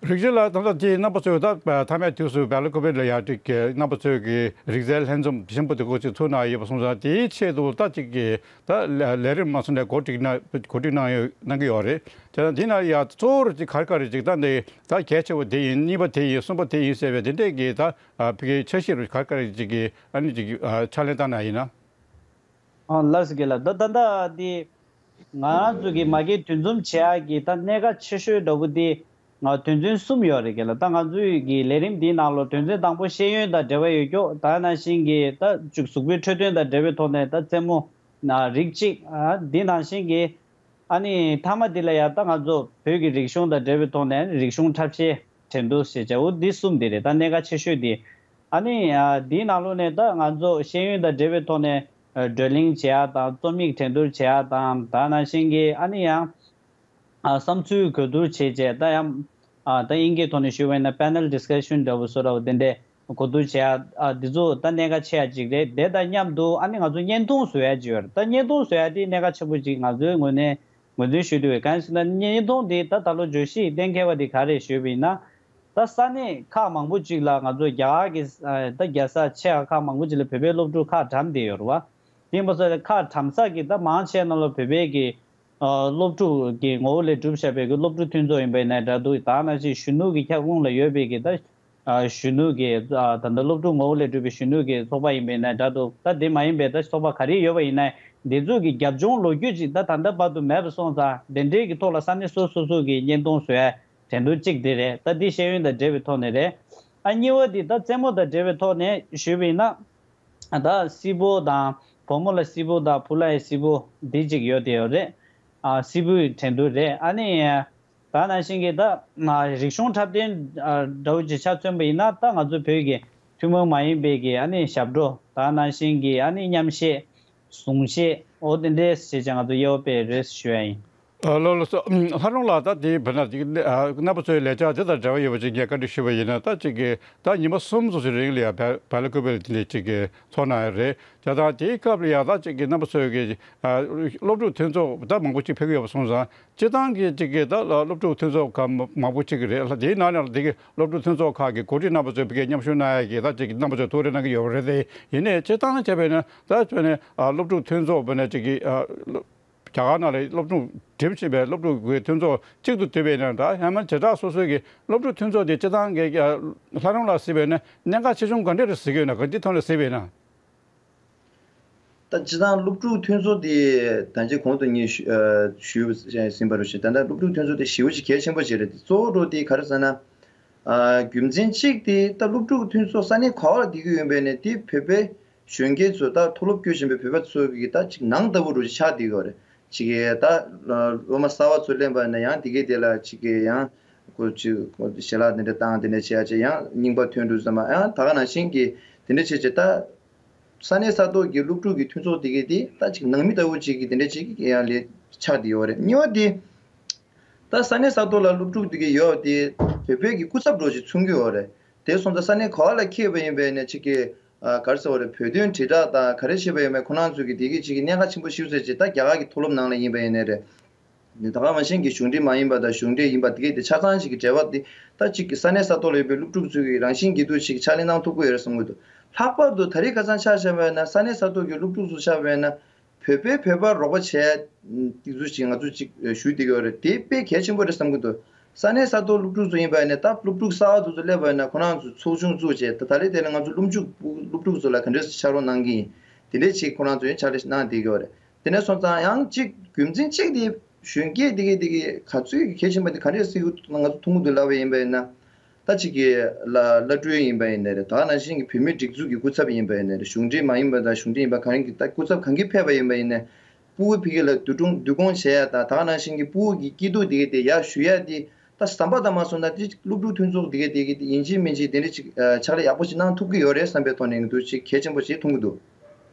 རིག་འཛིན་ལགས། ད་ལྟ་དེའི་རྣམ་པ་ཚོས་ད་མཐའ་མའི་དུས་སུ་སྦེལ་ཀོབ་ལ་ཡ་ཅིག་གི་རྣམ་པ་ཚོས་ཀྱི་རིག་རྩལ་ལྷན་འཛོམས་ཆེན་པོ་དེ་འགོ་ཚུགས་ཚུགས་གནང་ཡོད་པ་སོང་ཙང་དེའི་ཆེད་དུ་ད་ཅིག་གི་ད་ལས་རིམ་མ་སོང་ནས་གོ་སྒྲིག་གནང་གོ་སྒྲིག་གནང་ཡོད་གནང་གི་ཡོད་རེད། དེ་ད་འདི་ན་ཡ་གཙོ་བོར་ཅིག་ག་རེ་ག་རེ་ཅིག་ད་འདི་ད་གལ་ཆེ་བ་དེ་ཡིན། གཉིས་པ་དེ་ཡིན། གསུམ་པ་དེ་ཡིན་ཟེར་བའི་དེ་འདྲས་ཀྱི་ད་ཕ་གིའི་འཆར་གཞི་རུ་ག་རེ་ག་རེ་ཅིག་གི་ཨ་ནི་ཅིག་ཕྱག་ལས་བཏང་ན་ཡིན་ན། ཨ་ལགས་སོ་རྒན་ལགས། ད་ད་ལྟ་འདི་ང་རང་ཚོ་གི་མ་གི་འདུ་འཛོམས་བྱེད་ཡག་གི་ད་གནད་འགག་ཆེ་ཤོས་འདྲ་བོ་འདི་ང་དོན་ཚན་གསུམ་ཡོད་རེད་རྒན་ལགས། ད་ང་ཚོའི་གི་ལས་རིམ་འདིའི་ནང་ལོ་དོན་ཚན་དང་པོ་ཤེས་ཡོན་དང་འབྲེལ་བ་ཡོད་ཀྱོག་ད་ནང་བཞིན་གི་ད་ཅིག་གཟུགས་པོའི་འཕྲོད་བསྟེན་དང་འབྲེལ་བའི་ཐོག་ནས་ད་རྩེད་མོ་ན་རིགས་གཅིག་ཨ་འདི་ནང་བཞིན་གི་ཨ་ནི་མཐའ་མ་འདི་ལ་ཡང་ད་ང་ཚོ་བོད་ཀྱི་རིག་གཞུང་དང་འབྲེལ་བའི་ཐོག་ནས་རིག་གཞུང་འཁྲབ་ཆས་འགྲན་བསྡུར་ཞེས་བྱ་བོ་འདི་གསུམ་འདི་རེད། ད་གནད་འགག་ཆེ་ཤོས་འདི། ཨ་ནི་ཨ་འདིའི་ནང་ལོགས་ནས་ད་ང་ཚོ་ཤེས་ཡོན་དང་འབྲེལ་བའི་ཐོག་ནས་ཨ་བགྲོ་གླེང་བྱེད་ཡག་དང་རྩོམ་ཡིག་འགྲན་བསྡུར་བྱེད་ཡག་དང་ད་ནང་བཞིན་གྱི་ཨ་ནི་ཡང་ཨ་བསམ་ཚུལ་གོ་བསྡུར་བྱེད་བྱས་ད་ཡང་ཨ་ད་དབྱིན་སྐད་ཐོག་ནས་ཞུས་པ་ཡིན་ན་པེ་ནལ་ཌི་སི་ཀ་ཤན་འདྲ་བོ་བཟོ་འདྲ་བོ་དེ་འདྲས་གོ་བསྡུར་བྱེད་ཡག་ཨ་འདི་ཚོ་ད་གནད་འགག་ཆེ་ཡག་ཅིག་རེད། དེ་དང་མཉམ་དུ་ཨ་ནི་ང་ཚོ་བརྙན་ཐུང་བཟོ་ཡག་ཅིག་ཡོད་རེད། ད་བརྙན་ཐུང་བཟོ་ཡག་དེ་གནད་འགག་ཆེན་པོ་ཅིག་ང་ཚོའི་ངོས་ནས་ངོས་འཛིན་ཞུ་འདོད་པའི་གང་ཞིག་ན་བརྙན་ཐུང་འདི་ད་ད་ལོ་བརྗོད་གཞི་གཏན་འཁེལ་བ་འདི་ག་རེ་ཞུས་པ་ཡིན་ན། ད་ས་གནས་ཁག་མང་པོ་ཅིག་ལ་ང་ཚོ་རྒྱ་གར་གྱི་ཨ་ད་རྒྱལ་ས་ཆེ་ཁག་མང་པོ་ཅིག་ལ་བོད་པའི་སློབ་ཕྲུག་ཁག་གྲམ་བསྡད་ཡོད་རེད་བ། དེ་ཡིན་པ་སོགས་ལ་ཁག་གྲམ་ས་གི་ད་མང་ཆེ་ནང་ལ་བོད་པའི་གི་ཨ་སློབ་ཕྲུག་གི་ངོ་བོ་ལས་གྲུབ་བཞག་པའི་གི་སློབ་ཕྲུག་མཐུན་ཚོགས་ཡིན་པ་ཡིན་ན་འདྲ་འདུག་ད་ནང་བཞིན་གཞོན་ནུ་གི་འཁྱགས་ཀླུང་ལ་ཡོད་པའི་གི་ད་ཨ་གཞོན་ནུ་གི་ཨ་ད་ལྟ་སློབ་ཕྲུག་ངོ་བོ་ལས་གྲུབ་པའི་གཞོན་ནུ་གི་ཚོགས་པ་ཡིན་པ་ཡིན་ན་འདྲ་འདུག་ད་དེ་མ་ཡིན་པའི་ད་ཚོགས་པ་ག་རེ་ཡོད་པ་ཡིན་ན་འདི་ཚོ་གི་རྒྱབ་ལྗོངས་ལོ་རྒྱུས་ཅིག་ད་ད་ལྟ་བར་དུ་མེད་པ་སོང་ཙང་དེ་འདྲའི་གི་ཐོག་ལ་ས་གནས་སོ་སོ་སོ་གི་བརྙན་ཐུང་བཟོ་ཡ་འགྲན་བསྡུར་གཅིག་དེ་རེད། ད་འདི་ཤེས་ཡོན་དང་འབྲེལ་བའི་ཐོག་ནས་རེད། ཨ་གཉིས་པ་འདི་ད་རྩེད་མོ་དང་འབྲེལ་བའི་ཐོག་ནས་ཞུས་པ་ཡིན་ན་ད་སི་པོ་དང་བུ་མོ་ལ་སི་པོ་དང་བུ་ལ་ཡི་སི་པོ་འདི་གཅིག་ཡོད་དེ་ཡོད་རེད། ཨ་སི་པོའི་འགྲན་བསྡུར་རེད། ཨ་ནི་ད་ནང་བཞིན་གྱི་ད་རིག་གཞུང་འཁྲབ་སྟོན་འདྲ་བོ་ཅིག་ཆ་མཚོན་པ་ཡིན་ན་ད་ང་ཚོ་བོད་ཀྱི་ཐུན་མོང་མ་ཡིན་པའི་གི་ཨ་ནི་ཞབས་བྲོ་ད་ནང་བཞིན་གྱི་ཨ་ནི་མཉམ་གཞས་གཟུངས་གཞས་འོ་དེ་འདྲའི་ཞེས་ཀྱང་ང་ཚོ་དབྱེ་བ་སྤེལ་རེད་ཞུ་ཡ་ཡིན། ཨ་ལགས་ལགས་སོ། ལྷ་རམས་ལགས། ད་དེའི་བར་ན་ཅིག་ཨ་རྣམ་པ་ཚོའི་ལས་འཆར་དེ་དང་འབྲེལ་བ་ཡོད་པ་ཅིག་ངས་བཀའ་འདྲི་ཞུས་པ་ཡིན་ན། ད་ཅིག་གི་ད་ཉི་མ་གསུམ་ཙམ་ཞིག་རིང་ལ་ཡ་བལ་བལ་ཀོ་བལ་དེ་འདྲ་ཅིག་གི་ཚོགས་གནང་ཡ་རེད། བྱས་ཙང་དེའི་སྐབས་ལ་ཡ་ད་ཅིག་གི་རྣམ་པ་ཚོའི་གི་ཨ་སློབ་ཕྲུག་མཐུན་ཚོགས་ད་མང་པོ་ཅིག་ཕེབས་ཀྱི་ཡོད་པ་སོང་ཙང་སྤྱིར་བཏང་གི་ཅིག་གི་ད་སློབ་ཕྲུག་མཐུན་ཚོགས་ཁག་མང་པོ་ཅིག་གི་རེད། ལྷ་དེའི་ནང་ནས་དེ་གི་སློབ་ཕྲུག་མཐུན་ཚོགས་ཁག་གི་འགོ་ཁྲིད་རྣམ་པ་ཚོས་ཕ་གིར་མཉམ་ཞུགས་གནང་ཡ་གི་ད་ཅིག་གི་རྣམ་པ་ཚོས་ཐུགས་རེ་གནང་གི་ཡོད་པ་རེད། དེ་ཡིན་ནའི་སྤྱིར་བཏང་བྱས་པས་ན་ད་བྱས་ནས་ཨ་སློབ་ཕྲུག་མཐུན་ཚོགས་བྱས་ནས་ཅིག་གི་ཨ་སློབ་རྒྱ་གར་ནང་ལ་སློབ་སྦྱོང་འགྲིམ་བཞིན་པའི་སློབ་ཕྲུག་གི་མཐུན་ཚོགས་གཅིག་ཏུ་བསྡུས་པས་ན། ད་ཡང་ན་བྱེ་བྲག་སོ་སོའི་གི་སློབ་ཕྲུག་མཐུན་ཚོགས་དེ་སྤྱིར་བཏང་གི་ལྷ་རམས་ལགས་གཟིགས་པས་ན་གནད་འགག་ཆེ་ཆུང་ག་འདྲ་རེ་གཟིགས་ཀྱི་ཡོད་ན། ག་འདི་ཐོག་ནས་གཟིགས་པས་ན། ད་སྤྱིར་བཏང་སློབ་ཕྲུག་མཐུན་ཚོགས་དེ་ད་ཅི་གོང་དུ་ངས་ཞུ་ཨ་ཞུས་ཟིན་པ་རེད་ཤག་ད་ལྟ་སློབ་ཕྲུག་མཐུན་ཚོགས་དེ་ཞེ་པོ་ཅིག་གལ་ཆེན་པོ་ཅིག་རེད། གཙོ་བོ་འདྲ་བོ་དེ་ག་རེ་ཟེར་ན། ཨ་རྒྱུ་མཚན་གཅིག་དེ་ད་སློབ་ཕྲུག་མཐུན་ཚོགས་ས་གནས་ག་པར་བསྡད་ཀྱི་ཡོད་པས་ན་དེ་བོད་པའི་གཞོན་སྐྱེས་ཚོ་ད་མཐོ་སློབ་སྐྱོད་བཞིན་པའི་བོད་པ་ཚོ་གི་ད་ཅིག་ནང་ལྟ་བུ་འདྲ་ཅིག་ཆགས་བསྡད་ཡོད་རེད། ཅིག་གི་ད་སློབ་མ་གསར་པ་ཚོ་སླེབས་པ་ན་ཡང་དེ་གའི་དེ་ལ་ཅིག་གི་ཡང་ཁོ་ཅིག་ཁོ་ཞལ་ལག་དེ་འདྲ་བཏང་དེ་འདྲ་བྱེད་ཡ་ཅིག་ཡང་རྙིང་པ་ཐོན་འགྲོ་ཙམ་ཡང་ད་ག་ནང་བཞིན་གྱི་དེ་འདྲ་བྱེད་ཅིག་ད་ས་གནས་ས་ཐོག་གི་སློབ་ཕྲུག་གི་མཐུན་ཚོགས་དེ་གའི་དེ་ད་ཅིག་ནང་མི་ལྟ་བུ་ཅིག་གི་དེ་འདྲ་ཅིག་ཡང་ལས་ཆགས་བསྡད་ཡོད་རེད། གཉིས་པ་དེ་ད་ས་གནས་ས་ཐོག་ལ་སློབ་ཕྲུག་དེ་གའི་ཡོད་དེ་བོད་པའི་གི་སྐུ་ཚབ་འདྲ་ཅིག་མཚོན་གྱི་ཡོད་རེད། དེ་སོང་ཙང་ས་གནས་ག་པ་ལ་འཁེལ་བ་ཡིན་པས་ན་ཅིག་གི་ཨ་ག་རེ་ཟེར་བ་རེད། བོད་དོན་དྲིལ་བསྒྲགས་དང་ག་རེ་བྱེད་པ་ཡིན་པས་ཁོ་རང་ཚོས་ཀྱི་དེ་གི་ཅིག་གི་གནད་འགག་ཆེན་པོ་ཞིག་ཟེར་ཅིག་ད་རྒྱ་གར་གྱི་མཐོ་སློབ་ནང་ལ་ཡིན་པ་ཡིན་ནའི་རེད། ད་ག་ནང་བཞིན་གྱི་གཞུང་འབྲེལ་མ་ཡིན་པ་དང་གཞུང་འབྲེལ་ཡིན་པ་དེ་གའི་དེ་ཆ་ཚང་ཞིག་གི་འབྲེལ་བ་དེ་ད་ཅིག་ས་གནས་ས་ཐོག་ལ་ཡོད་པའི་སློབ་ཕྲུག་ཚོས་ཀྱི་རང་བཞིན་གྱིས་འདུག་ཅིག་ཕྱག་ལས་གནང་ཐུབ་ཀྱི་ཡོད་རེད་བསམ་གྱི་འདུག་ལྷག་པར་དུ་ད་རེས་ཁ་སང་ཆ་བཞག་པ་ཡིན་ན་ས་གནས་ས་ཐོག་གི་སློབ་ཕྲུག་ཚོ་ཆ་བཞག་པ་ཡིན་ན། བོད་པས་བོད་པར་རོགས་པ་བྱས་ཏེ་ཚུལ་ཞིག་ང་ཚོས་ཅིག་ཞུ་བསྡད་ཀྱི་ཡོད་རེད། དེ་དཔེ་གལ་ཆེན་པོ་རེད་བསམ་གྱི་འདུག་ས་གནས་ས་ཐོག་སློབ་ཕྲུག་ཚོ་ཡིན་པ་ཡིན་ན་ད་སློབ་ཕྲུག་གསར་པ་ཚོ་ཚོ་སླེབས་པ་ཡིན་ན་ཁོ་རང་ཚོ་ཚོགས་ཆུང་བཙུགས་བྱས་ད་ད་ལྟའི་དེ་ལ་ང་ཚོ་སློབ་ཕྲུག་སློབ་ཕྲུག་ཚོ་ལ་ག་འདྲས་ཕྱག་རོགས་གནང་གི་ཡིན། དེ་འདྲས་ཅིག་ཁོ་རང་ཚོ་ཡང་ཕྱག་ལས་གནང་བསྡད་ཀྱི་ཡོད་རེད། དེ་ནས་སོང་ཙང་ཡང་ཅིག་རྒྱུ་མཚན་གཅིག་དེ་གཞོན་སྐྱེས་དེ་གས་དེ་གས་ག་ཚོད་གལ་ཆེན་པ་དེ་ག་འདྲས་སེ་ང་ཚོ་ཐུགས་ཁུར་དུ་ལབ་པ་ཡིན་པ་ཡིན་ན། ད་ཅིག་གི་བླ་བླ་སྤྲུལ་ཡིན་པ་ཡིན་ནའི་རེད། ད་ག་ནང་བཞིན་གྱི་བོད་མིའི་སྒྲིག་འཛུགས་ཀྱི་སྐུ་ཚབ་ཡིན་པ་ཡིན་ནའི་རེད། གཞུང་འབྲེལ་མ་ཡིན་པ་དང་གཞུང་འབྲེལ་ཡིན་པ་གང་ཡིན་གྱི་ད་སྐུ་ཚབ་གང་གི་ཕེབས་པ་ཡིན་པ་ཡིན་ནའི་ཕྲུ་གུ་ཕ་གི་ལ་བསྡུ་སྲུང་བསྡུ་སྐོང་བྱེད་ཡ་དང་ད་ག་ནང་བཞིན་གྱི་ཕྲུ་གུ་གི་སྐྱིད་སྡུག་དེ་གའི་དེ་ཡར་ཞུ་ཡ་དེ་ད་ཟམ་པ་དང་མ་སོང་ན་དེ་སློབ་ཕྲུག་མཐུན་ཚོགས་དེ་གའི་དེ་གའི་དེ་ཡིན་གཅིག་མིན་གཅིག་དེ་འདྲ་ཅིག་ཕྱག་ལས་ཡག་པོ་ཅིག་གནང་ཐུབ་ཀྱི་ཡོད་རེད་བསམ་པའི་ཐོག་ནས་ང་ཚོས་ཅིག་གལ་ཆེན་པོ་ཞིག་མཐོང་གི་འདུག་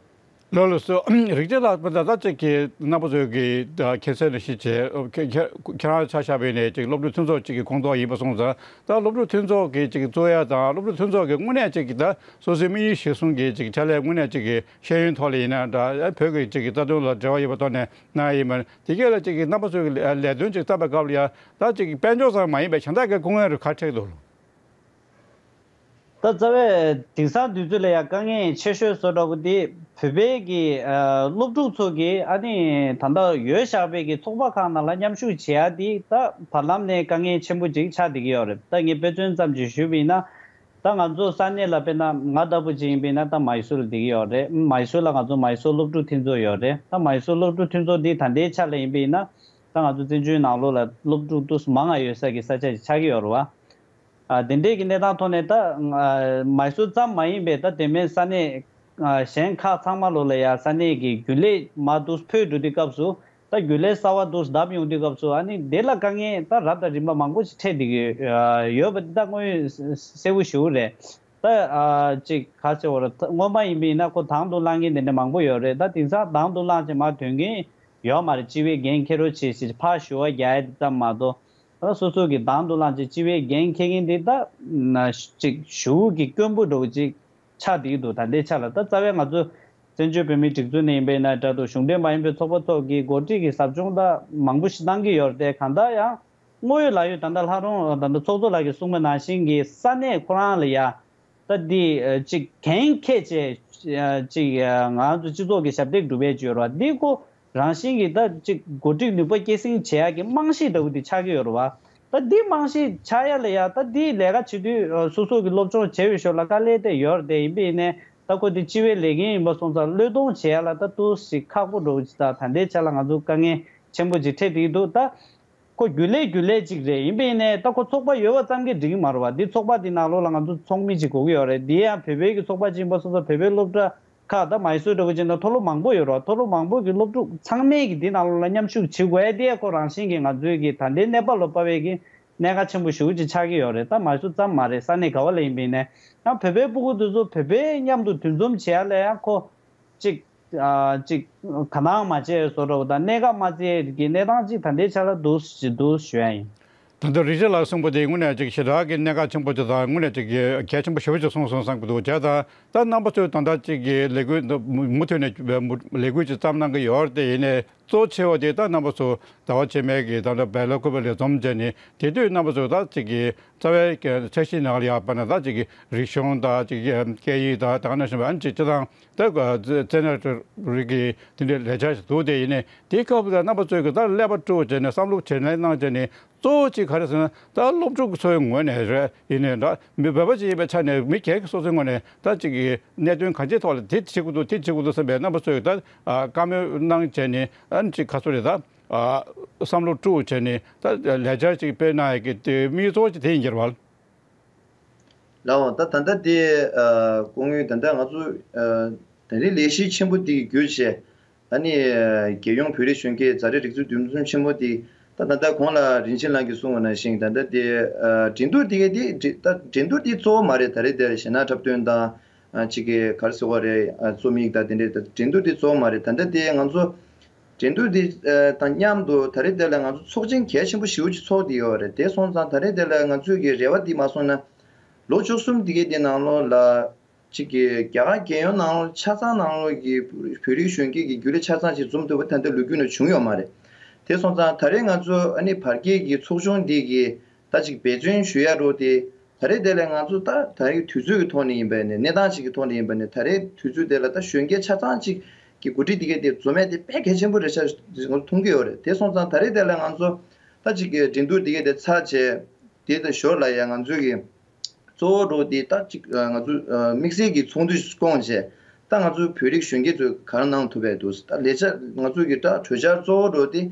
ལགས་ལགས་སོ། རིག་རྒྱལ་ལགས་ད་ལྟ་ཅིག་གི་རྣམ་པ་ཚོས་ཀྱི་ཁྱེད་ཚོས་ནས་ཤེས་བྱས་ཁྱེད་ཁྱེད་ཁྱེད་རང་ཆ་བཞག་པའི་ནས་ཅིག་སློབ་ཕྲུག་མཐུན་ཚོགས་ཅིག་གི་ཁོངས་གཏོགས་ཡིན་པ་སོང་ཙང་ད་སློབ་ཕྲུག་མཐུན་ཚོགས་ཀྱི་ཅིག་གཙོ་ཡ་དང་སློབ་ཕྲུག་མཐུན་ཚོགས་ཀྱི་དངོས་གནས་ཅིག་གི་ད་སོ་སོའི་དམིགས་ཡུལ་གཞིར་བཟུང་གི་ཅིག་ཕྱག་ལས་དངོས་གནས་ཅིག་གི་ཤེས་ཡོན་ཐོག་ལ་ཡིན་ན་འདྲ་བོད་ཀྱི་ཅིག་གི་རྩ་དོན་ལ་འབྲེལ་བ་ཡོད་པའི་ཐོག་ནས་གནང་ཡ་ཡིན་པ་དེ་གས་ལ་ཅིག་གི་རྣམ་པ་ཚོས་ཀྱི་ལས་དོན་ཅིག་བརྩམས་པའི་སྐབས་ལ་ཡ་ད་ཅིག་གི་དཔལ་འབྱོར་ཙམ་མ་ཡིན་པའི་གཞན་དག་གི་སྐུ་ངལ་རུ་ཁ་ཁྲེག་འདུག་ད་རྩ་བའི་དེང་སང་དུས་ཚོད་ལ་ཡང་དཀའ་ངལ་ཆེ་ཤོས་བཟོ་འདྲ་པོ་དེ་བོད་པའི་གི་ཨ་སློབ་ཕྲུག་ཚོ་གི་ཨ་ནི་ད་ལྟ་ཡོད་བཞག་པའི་གི་ཚོགས་པ་ཁག་ནང་ལ་མཉམ་ཞུགས་བྱེད་ཡ་དེ་ད་བར་ལམ་ནས་དཀའ་ངལ་ཆེན་པོ་ཅིག་ཆགས་བསྡད་ཀྱི་ཡོད་རེད། ད་ངས་དཔེ་མཚོན་ཙམ་ཅིག་ཞུས་པ་ཡིན་ན་ད་ང་ཚོ་ས་གནས་ལ་དཔེར་ན་ང་ལྟ་བུ་ཅིག་ཡིན་པ་ཡིན་ན་ད་མའི་སུར་ལ་བསྡད་ཀྱི་ཡོད་རེད། མའི་སུར་ལ་ང་ཚོ་མའི་སུར་སློབ་ཕྲུག་མཐུན་ཚོགས་ཡོད་རེད། ད་མའི་སུར་སློབ་ཕྲུག་མཐུན་ཚོགས་འདི་ད་ལྟའི་ཆ་ལ་ཡིན་པ་ཡིན་ན་ད་ང་ཚོ་བཙན་བྱོལ་ནང་ལོགས་ལ་སློབ་ཕྲུག་ཏུ་མང་ང་ཡོད་ས་གི་ས་ཆ་ཅིག་ཆགས་ཀྱི་ཡོད་རེད་བ། ཨ་དེ་འདྲའི་གི་གནས་སྟངས་ཐོག་ནས་ད་ཨ་མའི་སུར་ཙམ་མ་ཡིན་པའི་ད་དེ་མིན་ས་གནས་ཨ་གཞན་ཁག་ཚང་མ་ལོ་ལ་ཡ་ས་གནས་ཀྱི་རྒྱུན་ལས་མར་འདུག་འཕོས་འགྲོ་དུས་སྐབས་སུ་ད་རྒྱུན་ལས་གསར་བ་འདུག་བསྡབས་ཡོང་དུས་སྐབས་སུ་ཨ་ནི་དེ་ལ་དཀའ་ངལ་ད་རབ་དང་རིམ་པ་མང་པོ་ཞིག་འཕྲད་བསྡད་ཀྱི་ཡོད་པ་འདི་ད་དངོས་ཡོད་གསལ་པོ་ཞེ་པོ་རེད། ད་ཨ་ཅིག་ག་ཟེར་བ་རེད། ད་སྔོན་མ་ཡིན་པ་ཡིན་ན་ཁོ་དང་དུ་བླངས་མཁན་དེ་འདྲ་མང་པོ་ཡོད་རེད། ད་དེང་སང་དང་དུ་བླངས་བྱས་མར་ཐོན་མཁན་ཡོད་མ་རེད། སྤྱི་བའི་འགན་འཁྱེར་རོགས་བྱེད་ཞེས་ཕར་ཞུ་བ་རྒྱག་ཡ་དེ་ཙམ་མ་གཏོགས། ད་སོ་སོ་གི་དང་དུ་བླངས་བྱས་སྤྱི་བའི་འགན་འཁྱེར་མཁན་དེ་ད་ཅིག་གཞུག་གི་སྐྱོན་པོ་འདྲ་བོ་ཅིག་ཆགས་བསྡད་ཀྱི་འདུག་ད་ལྟའི་ཆ་ལ་ད་རྩ་བའི་ང་ཚོ་བཙན་བྱོལ་བོད་མིའི་སྒྲིག་འཛུགས་ནས་ཡིན་པ་ཡིན་ན་འདྲ་འདུག་གཞུང་འབྲེལ་མ་ཡིན་པའི་ཚོགས་པ་ཚོ་གི་འགོ་ཁྲིད་ཀྱི་ཟབ་སྦྱོང་ད་མང་པོ་ཞིག་གནང་གི་ཡོད་རེད་དེ་གང་ལྟར་ཡང་དངོས་ཡོད་ལག་ཡོད་ད་ལྟ་ལྷ་རོང་ད་ལྟ་ཚོགས་གཙོ་ལགས་ཀྱིས་གསུངས་པ་ནང་བཞིན་གྱི་ས་གནས་ཁོ་རང་ལ་ཡ། ད་འདི་ཅིག་འགན་འཁྱེར་བྱས་ཅིག་ང་ཚོ་སྤྱི་ཚོགས་ཀྱི་ཞབས་འདེགས་སྒྲུབ་ཡས་ཅིག་ཡོད་རེད་བ། འདི་ཁོ་རང་བཞིན་གྱིས་ད་ཅིག་འགོ་ཁྲིད་ནུས་པ་སྐྱེད་སྲིང་བྱེད་ཡག་གི་རྨང་གཞི་འདྲ་བོ་འདི་ཆགས་ཀྱི་ཡོད་རེད་བ། ད་འདི་རྨང་གཞི་ཆགས་ཡ་ལ་ཡ་ད་འདི་ལས་ཀ་བྱེད་དུས་སོ་སོ་གི་སློབ་སྦྱོང་བྱས་པའི་ཞོར་ལ་དཀའ་ལས་དེ་ཡོད་རེད་དེ་ཡིན་པས་ནས་ད་ཁོ་འདི་སྤྱི་བའི་ལས་འགན་ཡིན་པ་སོང་ཙང་བློས་གཏོང་བྱེད་ཡ་ལ་ད་ཏོག་ཙམ་ཁག་པོ་འདྲ་བོ་ཅིག་ད་ད་ལྟའི་ཆ་ལ་ང་ཚོ་དཀའ་ངལ་ཆེན་པོ་ཅིག་འཕྲད་དེ་འདུག་ད། ཁོ་རྒྱུན་ལས་རྒྱུན་ལས་གཅིག་རེད། ཡིན་པས་ནས་ད་ཁོ་ཚོགས་པ་ཡོད་པ་ཙམ་གྱིས་འགྲིག་གི་མ་རེད་བ། འདི་ཚོགས་པ་འདི་ནང་ལོགས་ལ་ང་ཚོ་ཚོགས་མི་གཅིག་དགོས་ཀྱི་ཡོད་རེད། འདི་ཡང་བོད་པའི་གི་ཚོགས་པ་གཅིག་ཡིན་པ་སོང་ཙང་བོད་པའི་སློབ་གྲྭ་ཁག་ད་མའི་སུར་འདྲ་བོ་ཅིག་ན་མཐོ་སློབ་མང་པོ་ཡོད་རེད་བ། མཐོ་སློབ་མང་པོ་གི་སློབ་ཕྲུག་ཚང་མས་གི་འདི་ནང་ལོགས་ལ་མཉམ་ཞུགས་བྱེད་དགོས་ཡ་འདི་ཡང་ཁོ་རང་བཞིན་གྱི་ང་ཚོའི་གི་ད་ལྟའི་གནས་བབ་ལ་དཔག་པའི་གི་གནད་འགག་ཆེན་པོ་ཞེ་པོ་ཅིག་ཆགས་ཀྱི་ཡོད་རེད། ད་མའི་སུར་ཙམ་མ་རེད། ས་གནས་ག་བ་ལ་ཡིན་པས་ནས་ཡང་བོད་པའི་སྤུ་གུ་དེ་ཚོ་བོད་པའི་མཉམ་དུ་འདུ་འཛོམས་བྱེད་ཡ་ལ་ཡང་ཁོ། གཅིག་ཨ་གཅིག་ག་ནང་མ་བྱས་བཟོ་འདྲ་བོ་དང་གནད་འགག་མ་བརྩིས་ཀྱི་གནས་སྟངས་གཅིག་ད་ལྟའི་ཆ་ལ་འདུག་ཞེས་འདུག་ཞུ་ཡ་ཡིན། ད་ལྟ་རིག་རྒྱལ་ལགས་གསུངས་པ་དེ་དངོས་གནས་ཅིག་ཞེ་དྲག་གི་གནད་འགག་ཆེན་པོ་ཅིག་དང་དངོས་གནས་ཅིག་གལ་ཆེན་པོ་ཞེ་པོ་ཅིག་གསུངས་སོང་བསམ་གྱི་འདུག་བྱས་ཙང་ད་རྣམ་པ་ཚོས་ད་ལྟ་ཅིག་གི་ལས་འགུལ་འདི་མུ་མུ་མཐུད་ནས་ལས་འགུལ་ཅིག་བརྩམས་གནང་གི་ཡོད་རེད་དེ། ཡིན་ནའི་གཙོ་ཆེ་བ་དེ་ད་རྣམ་པ་ཚོ་ཟླ་བ་རྗེས་མའི་གི་ད་ལྟ་སྦེལ་ཀོབ་ལ་འཛོམས་བྱས་ནས་དེ་དུས་རྣམ་པ་ཚོ་ད་ཅིག་གི་རྩ་བའི་འཆར་གཞི་ནང་ལ་ཡག་པ་ན་ད་ཅིག་གི་རིག་གཞུང་དང་ཅིག་གི་སྐད་ཡིག་དང་ད་ག་ནང་བཞིན་པ་ཨ་ནི་ཅིག་སྤྱི་དང་། ད་རྩེད་འགྲན་རིགས་ཀྱི་དེ་འདྲའི་ལས་འཆར་ཞིག་འདུག་དེ་ཡིན་ནའི་དེའི་སྐབས་སུ་རྣམ་པ་ཚོས་ཀྱི་ད་ཀླད་པ་དཀྲུགས་བྱས་ནས་བསམ་བློ་བྱེད་ལས་གནང་བྱས་ནས་གཙོ་བོ་གཅིག་ག་རེ་ཟེར་ན་ད་སློབ་ཕྲུག་ཚོའི་ངོས་ནས་རེད། ཡིན་ནའི་འདྲ་མི་བོད་པ་ཅིག་ཡིན་པའི་ཆ་ནས་མི་སྒེར་གྱི་སོ་སོའི་ངོས་ནས་ད་ཅིག་གི་གནད་དོན་གང་ཅིའི་ཐོག་ལ་དེ་བྱེད་དགོས་འདུག་དེ་བྱེད་དགོས་འདུག་བསམ་པའི་རྣམ་པ་ཚོས་ད་བཀའ་མོལ་གནང་བྱས་ནས་ཨ་ནི་ཅིག་ག་ཚོད་རེད་ད་བསམ་བློ་དཀྲུགས་བྱས་ནས་ད་ལས་འཆར་ཅིག་སྤེལ་གནང་ཡག་གི་དེ་དམིགས་ཡུལ་གཙོ་བོ་ཅིག་དེ་ཡིན་གྱི་རེད་བ། ལགས་འོང་། ད་ད་ལྟ་དེ་ཨ་སྐུ་ངོ་ད་ལྟ་ང་ཚོ་ཨ་ད་རེས་ལས་གཞི་ཆེན་པོ་འདི་བརྒྱུད་བྱས་ཨ་ནི་ཨ་རྒྱལ་ཡོངས་བོད་རིགས་གཞོན་སྐྱེས་ཛ་དྲག་སྒྲིག་འཛུགས་འདུ་འཛོམས་ཆེན་མོ་འདི་ད་ད་ལྟ་གོང་ལ་རིན་ཆེན་ལགས་ཀྱིས་གསུངས་པ་ནང་བཞིན་ད་ལྟ་དེ་ཨ་འགྲན་བསྡུར་འདི་ག་དེ་འགྲན་ད་འགྲན་བསྡུར་འདི་གཙོ་བོ་མ་རེད། ད་རེས་དེ་གཞས་སྣ་འཁྲབ་སྟོན་དང་ཨ་ཅིག་གི་ག་རེ་ཟེར་བ་རེད། ཨ་རྩོམ་ཡིག་དང་དེ་འདྲའི་ད་འགྲན་བསྡུར་འདི་གཙོ་བོ་མ་རེད། ད་ལྟ་དེ་ང་ཚོ་འགྲན་བསྡུར་འདི་ཨ་དང་མཉམ་དུ་ད་རེས་དེ་ལ་ང་ཚོ་ཚོགས་ཆེན་གལ་ཆེན་པོ་ཞེ་པོ་ཅིག་ཚོགས་བསྡད་ཡོད་རེད། དེ་སོང་ཙང་ད་རེས་དེ་ལ་ང་ཚོས་ཀྱི་རེ་བ་འདི་མ་སོང་ན་ལོ་བཅུ་གསུམ་འདི་གའི་དེ་ནང་ལོགས་ལ་ཅིག་གི་རྒྱ་གར་རྒྱལ་ཡོངས་ནང་ལོགས་ཆ་ཚང་ནང་ལོགས་ཀྱི་བོད་རིགས་གཞོན་སྐྱེས་ཀྱི་རྒྱུན་ལས་ཆ་ཚང་ཞིག་འཛོམས་ཐུབ་པ་ད་ལྟ་ལོ་རྒྱུས་ནང་བྱུང་ཡོད་མ་རེད། དེ་སོང་ཙང་ད་རེས་ང་ཚོ་ཨ་ནི་བར་བརྒལ་གྱི་ཚོགས་ཆུང་འདི་གི་ད་ཅིག་འབད་བརྩོན་ཞུ་ཡ་རོགས་དེ། ད་རེས་དེ་ལས་ང་ཚོ་ད་ད་རེས་དུས་ཚོད་ཀྱི་ཐོག་ནས་ཡིན་པ་ནས་གནས་སྟངས་ཤིག་གི་ཐོག་ནས་ཡིན་པ་ནས་ད་རེས་དུས་ཚོད་དེ་ལ་ད་གཞོན་སྐྱེས་ཆ་ཚང་ཅིག་གི་འགོ་ཁྲིད་དེ་གས་དེ་འཛོམས་ཡ་དེ་དཔེ་གལ་ཆེན་པོ་རེད་ཤག་ང་ཚོ་མཐོང་གི་ཡོད་རེད། དེ་སོང་ཙང་ད་རེས་དེ་ལ་ང་ཚོ་ད་ཅིག་གི་འགྲན་བསྡུར་དེ་གས་དེ་ཚར་བྱས་དེ་ད་ཞོར་ལ་ཡ་ང་ཚོ་གི་གཙོ་བོ་འགྲོ་དེ་ད་ཅིག་ང་ཚོ་དམིགས་བསལ་གྱི་ཚོགས་འདུ་བསྐོངས་བྱས་ད་ང་ཚོ་བོད་རིགས་གཞོན་སྐྱེས་ཚོས་ག་རེ་གནང་ཐུབ་པའི་འདུག་ད་ལས་འཆར་ང་ཚོ་གི་ད་གྲོས་འཆར་གཙོ་བོ་འགྲོ་དེ།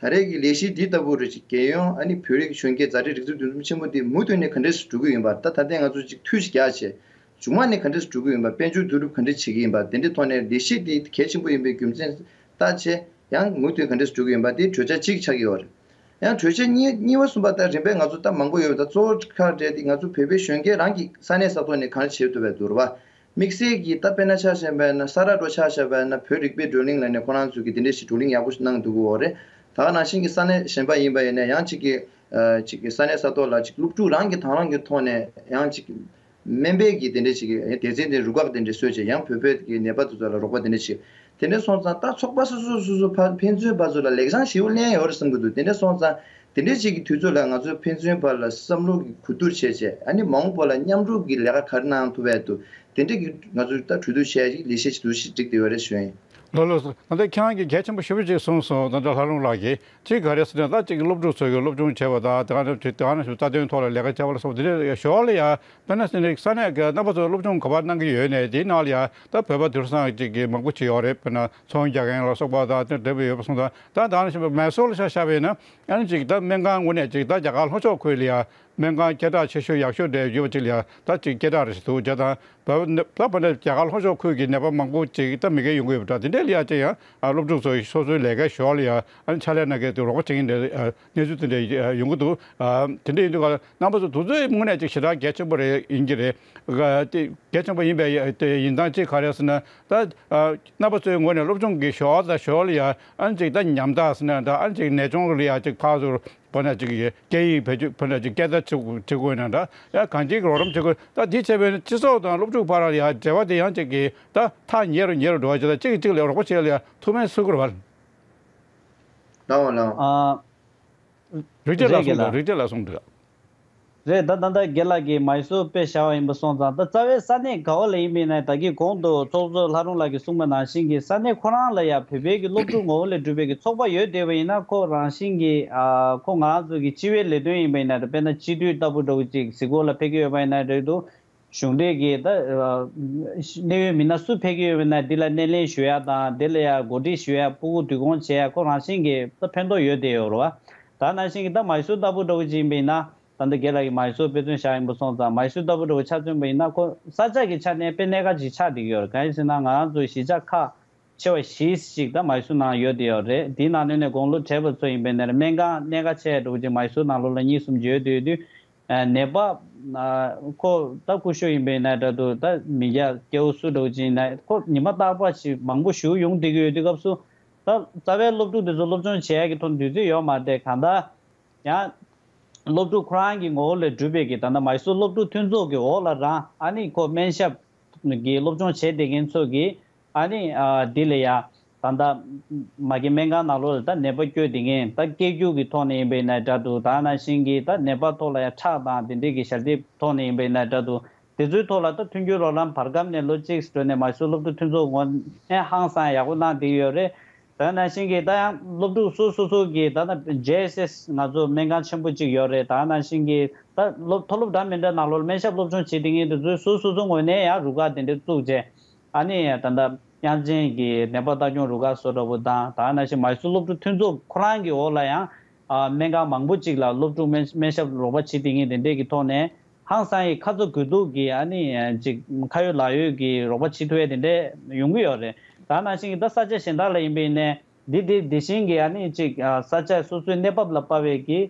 ད་རེས་ཀྱི་ལས་གཞི་འདི་ལྟ་བུ་རེད་ཅིག་རྒྱལ་ཡོངས་ཨ་ནི་བོད་རིགས་གཞོན་སྐྱེས་ཛ་དྲག་སྒྲིག་འཛུགས་འདུ་འཛོམས་ཆེན་མོ་འདི་མུ་མཐུད་ནས་ག་འདྲས་སུ་འགྲོ་གི་ཡིན་པ། ད་ད་ལྟའི་ང་ཚོ་ཅིག་འཐུས་ཤིག་རྒྱག་བྱས་མཇུག་མ་ནས་ག་འདྲས་སུ་འགྲོ་གི་ཡིན་པ། དཔལ་འབྱོར་བསྡུ་རུབ་ག་འདྲས་བྱེད་ཀྱི་ཡིན་པ། དེ་འདྲའི་ཐོག་ནས་ལས་གཞི་འདི་གལ་ཆེན་པོ་ཡིན་པའི་རྒྱུ་མཚན་ལྟ་བྱས་ཡང་མུ་མཐུད་ག་འདྲས་སུ་འགྲོ་གི་ཡིན་པ་དེ་གྲོས་འཆར་གཅིག་ཆགས་ཀྱི་ཡོད་རེད། ཡང་གྲོས་འཆར་གཉིས་གཉིས་པ་གསུམ་པ་ད་རིམ་པས་ང་ཚོ་ད་མང་པོ་ཡོད་པ་ད་གཙོ་བོ་ཁག་གྲས་དེ་ང་ཚོ་བོད་པའི་གཞོན་སྐྱེས་རང་གི་ས་གནས་ས་ཐོག་ནས་ག་རེ་བྱེད་ཐུབ་པའི་འདུག་རེད་བ། དམིགས་བསལ་གྱི་ད་དཔེར་ན་ཆ་བཞག་པ་ཡིན་ན་ས་རཱ་འགྲོ་ཆ་བཞག་པ་ཡིན་ན་བོད་རིག་པའི་བགྲོ་གླེང་ལ་ནས་ཁོ་རང་ཚོ་གི་དེ་འདྲས་ཞིག་བགྲོ་གླེང་ཡག་པོ་ཞིག་གནང་འདུག་གོ་རེད། ད་ག་ནང་བཞིན་གྱི་ས་གནས་གཞན་པ་ཡིན་པ་ཡིན་ན་ཡང་གཅིག་གི་ཨ་གཅིག་གི་ས་གནས་ས་ཐོག་ལ་གཅིག་སློབ་ཕྲུག་རང་གི་དང་རང་གི་ཐོག་ནས་ཡང་གཅིག་སྨན་པའི་གི་དེ་འདྲས་ཞིག་གི་སྡེ་ཚན་དེ་རུ་ཁག་དེ་འདྲས་བཟོས་བྱས་ཡང་བོད་པའི་གི་ནད་པ་དེ་ཚོ་ལ་རོགས་པ་དེ་འདྲས་ཞིག་དེ་འདྲས་སོང་ཙང་ད་ཚོགས་པ་སོ་སོ་སོ་སོ་ཕ་ཕན་ཚུན་བར་ཚོ་ལ་ལེགས་བྱང་ཞེ་པོ་ལེན་ཡོད་རེད་བསམ་གི་འདུག་དེ་འདྲས་སོང་ཙང་དེ་འདྲས་ཞིག་གི་དུས་ཚོད་ལ་ང་ཚོ་ཕན་ཚུན་བར་ལ་བསམ་བློ་གི་གོ་བསྡུར་བྱས་བྱས་ཨ་ནི་མ་འོངས་པ་ལ་མཉམ་རུབ་ཀྱི་ལས་ཀ་ག་རེ་གནང་ཐུབ་པ་འདུག་དེ་འདྲས་ཀྱི་ང་ཚོས་ད་གྲོས་བསྡུར་བྱས་ཡིག་ལས་བཤད་ཅིག་འདུག་ཞིག་བསྒྲིགས་བསྡད་ཡོད་རེད་ཞུ་ཡིན། ལགས་ལགས་སོ། ད་ལྟ་ཁྱེད་རང་གིས་གལ་ཆེན་པོ་ཞེ་པོ་ཅིག་གསུངས་སོང་། ད་ལྟ་ལྷ་རུང་ལགས་ཀྱིས་གཅིག་ག་རེ་ཟེར་ན་ད་གཅིག་སློབ་ཕྲུག་ཚོས་ཀྱི་སློབ་སྦྱོང་བྱས་པ་དང་དེ་ག་ནང་བཞིན་རྩ་དོན་ཐོག་ལ་ལས་ཀ་བྱས་པ་ལ་སོགས་དེ་འདྲའི་ཞོར་ལ་ཡ་དཔེར་ན་ཟེར་ན་ས་གནས་ཀྱི་རྣམ་པ་ཚོས་སློབ་སྦྱོང་ག་པར་གནང་གི་ཡོད་ནས་དེའི་ནང་ལ་ཡ་ད་བོད་པ་དེང་སང་གཅིག་གི་མང་པོ་ཅིག་ཡོད་རེད། དཔེར་ན་ཚོང་རྒྱག་མཁན་ལ་སོགས་པ་དང་དེ་འདྲ་ཡོད་པ་སོང་ཙང་ད་ད་ནང་བཞིན་མེ་སོར་ལ་ཆ་བཞག་པ་ཡིན་ན་ཨ་ནི་གཅིག་ད་སྨན་ཁང་དངོས་གནས་གཅིག་ད་རྒྱ་གར་ལྷོ་ཕྱོགས་ཁུལ་ལ་ཡ་སྨན་ཁང་སྐད་གྲགས་ཆེ་ཤོས་ཡག་ཤོས་འདྲ་ཡོད་པ་ཅིག་ལ་ཡ་ད་གཅིག་སྐད་གྲགས་རེ་ཞིག་འདུག་བྱས་ཙང་། བ་ད་བ་ནི་རྒྱ་གར་ལྷོ་ཕྱོགས་ཁུལ་གྱི་ནད་པ་མང་པོ་ཅིག་ད་མི་རྒན་ཡོང་གི་ཡོད་པ་འདྲ། དེ་འདྲའི་ལ་ཡ་ཅིག་ཡང་ཨ་སློབ་ཕྲུག་ཚོ་སོ་སོའི་ལས་ཀའི་ཞོར་ལ་ཡ་ཨ་ནི་ཕྱག་ལས་གནང་མཁན་དེ་རོགས་པ་བྱེད་མཁན་འདྲ་ཨ་གནས་ཚུལ་དེ་འདྲ་ཡོང་གི་འདུག་ཨ་དེ་འདྲ་ཡིན་དུས་ག་རྣམ་པ་ཚོ་དེ་ཚོའི་དངོས་གནས་ཅིག་ཞེ་དྲག་གལ་ཆེན་པོ་རེད་ཡིན་གྱི་རེད། ཨ་དེ་གལ་ཆེན་པོ་ཡིན་པའི་དེ་ཡིན་སྟངས་ཅིག་ག་རེ་ཟེར་ན་ད་ཨ་རྣམ་པ་ཚོའི་ངོས་ནས་སློབ་སྦྱོང་གི་ཞོར་དང་ཞོར་ལ་ཡ་ཨ་ནི་ཅིག་ད་ཉམས་ཐག་ཟེར་ན་འདྲ་ཨ་ནི་ཅིག་ནད་གཅོང་ལ་ཡ་ཅིག་ཕར་ཚུར། བོད་ནས་ཅིག་སྐད་ཡིག་བེད་སྤྱོད་བོད་ནས་ཅིག་སྐད་བརྡ་བྱེད་དགོས་བྱེད་དགོས་ན་འདྲ་ཡང་གང་ཅིའི་རོགས་རམ་བྱེད་དགོས། ད་དེ་བྱས་པས་ན་སྤྱི་ཚོགས་དང་སློབ་ཕྲུག་བར་ལ་ཡང་འབྲེལ་བ་དེ་ཡང་ཅིག་གིས་ད་ཐག་ཉེ་རུ་ཉེ་རུ་འགྲོ་བ་ཅིག་ད་གཅིག་གིས་གཅིག་ལ་རོགས་པ་བྱེད་ལ་ཡང་ཐུགས་ཕན་གསོས་ཀྱི་རེད་བ། ལགས་འོང་ལགས་འོང་། ཨ། རིག་བྱེད་ལགས་རེད་གསུངས་འདུག་རེད། རིག་བྱེད་ལགས་གསུངས་འདུག་རེད། ད་ད་ལྟ་རྒན་ལགས་ཀྱིས་མཱི་སུར་དཔེ་བཞག་པ་ཡིན་པ་སོང་ཙང་ད་རྩ་བའི་ས་གནས་ག་བ་ལ་ཡིན་པ་ཡིན་ན་ད་གིན་གོང་དུ་ཚོགས་གཙོ་ལྷ་རུང་ལགས་ཀྱིས་གསུངས་པ་ནང་བཞིན་གྱི་ས་གནས་ཁོ་རང་ལ་ཡང་བོད་པའི་གི་སློབ་ཕྲུག་ངོ་བོ་ལས་གྲུབ་པའི་གི་ཚོགས་པ་ཡོད་བསྡད་པ་ཡིན་ན་ཁོ་རང་བཞིན་གྱི་ཨ་ཁོ་ང་རང་ཚོ་གི་སྤྱི་པའི་ལས་དོན་ཡིན་པ་ཡིན་ན་དཔེར་ན་སྤྱི་འཐུས་ལྟ་བུ་འདྲ་བོ་ཅིག་གཟིགས་སྐོར་ལ་ཕེབས་ཀྱི་ཡོད་པ་ཡིན་ན་འགྲིག་འདུག་གཞུང་འབྲེལ་གྱི་ད་ཨ་གནད་ཡོད་མི་སྣ་སུ་ཕེབས་ཀྱི་ཡོད་པ་ཡིན་ན་འདི་ལ་སྣེ་ལེན་ཞུ་ཡ་དང་དེ་ལ་ཡང་གོ་སྒྲིག་ཞུ་ཡ་སྤུ་གུ་བསྡུ་སྐོང་བྱེད་ཡ་ཁོ་རང་བཞིན་གྱི་ད་ཕན་ཐོགས་ཡོད་བསྡད་ཡོད་རེད་བ། ད་ནང་བཞིན་གྱི་ད་མཱི་སུར་ལྟ་བུ་འདྲ་བོ་ཅིག་ཡིན་པ་ཡིན་ན། ད་ལྟ་རྒན་ལགས་ཀྱིས་མཱི་སུར་དཔེ་མཚོན་བཞག་ཡིན་པ་སོང་ཙང་མཱི་སུར་ལྟ་བུ་འདྲ་བོ་ཆ་མཚོན་པ་ཡིན་ན་ཁོ་ས་ཆ་གི་ཆ་ནས་དཔེ་གནད་འགག་ཅིག་ཆགས་བསྡད་ཀྱི་ཡོད་རེད། གང་ཡིན་ཟེར་ན་ང་རང་ཚོའི་གཞིས་ཆགས་ཁག་ཆེ་བ་བཞི་ཞིག་ད་མཱི་སུར་ནང་ཡོད་བསྡད་ཡོད་རེད། དེའི་ནང་ནས་ནས་དགུང་ལོ་བགྲེས་པ་ཚོ་ཡིན་པའི་ནས་སྨན་ཁང་གནད་འགག་ཆེ་འདྲ་བོ་ཅིག་མཱི་སུར་ནང་ལོགས་ལ་གཉིས་གསུམ་ཅིག་ཡོད་བསྡད་ཡོད་དུས། ཨ་ནད་པ་ཨ་ཁོ་ད་སྐུ་ཞབས་ཡིན་པའི་ནས་འདྲ་འདུག་ད་མི་སྐྱ་སྐྱ་བོ་སུ་འདྲ་བོ་ཅིག་ཡིན་ན་ཁོ་ཉི་མ་རྟག་པར་ཞིག་མང་པོ་ཞིག་ཡོང་བསྡད་ཀྱི་ཡོད་དུས་སྐབས་སུ་ད་རྩ་བའི་སློབ་ཕྲུག་དེ་ཚོ་སློབ་སྦྱོང་བྱེད་ཡག་གི་ཐོག་དུས་ཚོད་ཡོད་མ་རེད། གང་ལྟར། ཡང་། སློབ་ཕྲུག་ཁོ་རང་གི་ངོ་བོ་ལས་གྲུབ་པའི་གི་ད་ལྟ་མཱི་སུར་སློབ་ཕྲུག་མཐུན་ཚོགས་ཀྱི་འོག་ལ་རང་ཨ་ནི་ཁོ་སྨན་ཞབས་ཀྱི་སློབ་སྦྱོང་བྱེད་བསྡད་མཁན་ཚོ་གི་ཨ་ནི་ཨ་འདི་ལ་ཡ་ད་ལྟ་མ་གི་སྨན་ཁང་ནང་ལོགས་ལ་ད་ནད་པ་སྐྱོད་བསྡད་མཁན་ད་སྐད་སྒྱུར་གྱི་ཐོག་ནས་ཡིན་པའི་ནས་འདྲ་འདུག་ད་ནང་བཞིན་གྱི་ད་ནད་པ་ཐོག་ལ་ཡ་ཁྲག་དང་དེ་འདྲའི་གི་ཞལ་འདེབས་ཐོག་ནས་ཡིན་པའི་ནས་འདྲ་འདུག་དེ་ཚོའི་ཐོག་ལ་ད་མཐུན་འགྱུར་རོགས་རམ་བར་སྐབས་ནས་ལོ་གཅིག་འགྲོ་ནས་མཱི་སུར་སློབ་ཕྲུག་མཐུན་ཚོགས་ངོས་ནས་ཧང་སང་ཡག་པོ་གནང་བསྡད་ཡོད་རེད། ད་ནང་བཞིན་གྱི་ད་ཡང་སློབ་ཕྲུག་སོ་སོ་སོ་གི་ད་ལྟ་ཇེ་ཨེས་ཨེས་ང་ཚོ་སྨན་ཁང་ཆེན་པོ་གཅིག་ཡོད་རེད། ད་ནང་བཞིན་གྱི་ད་སློབ་མཐོ་སློབ་འདྲ་མི་འདྲ་ནང་ལོགས་ལ་སྨན་ཞབས་སློབ་སྦྱོང་བྱེད་བསྡད་མཁན་དེ་ཚོའི་སོ་སོ་སོ་ངོས་ནས་ཡང་རུ་ཁག་དེ་འདྲ་བཙུགས་རྗེས་ཨ་ནི་ད་ལྟ་དབྱངས་ཅན་གྱི་ནད་པ་ལྟ་སྐྱོང་རུ་ཁག་བཟོ་འདྲ་པོ་དང་ད་ནང་བཞིན་མཱི་སུར་སློབ་ཕྲུག་མཐུན་ཚོགས་ཁོ་རང་གི་འོག་ལ་ཡང་ཨ་སྨན་ཁང་མང་པོ་གཅིག་ལ་སློབ་ཕྲུག་སྨན་སྨན་ཞབས་རོགས་པ་བྱེད་བསྡད་མཁན་དེ་འདྲས་ཀྱི་ཐོག་ནས་ཧང་སང་ཡི་ཁ་ཚ་དགོས་གཏུགས་ཀྱི་ཨ་ནི་ཅིག་ཁ་ཡོད་ལག་ཡོད་ཀྱི་རོགས་པ་བྱེད་ཐུབ་ཡས་དེ་འདྲས་ཡོང་གི་ཡོད་རེད། ད་ནང་བཞིན་གྱི་ད་ས་ཆ་གཞན་དག་ལ་ཡིན་པ་ཡིན་ནའི་འདི་འདི་འདི་བཞིན་གྱི་ཨ་ནི་ཅིག་ས་ཆ་སོ་སོའི་གནས་བབ་ལ་དཔག་པའི་གི་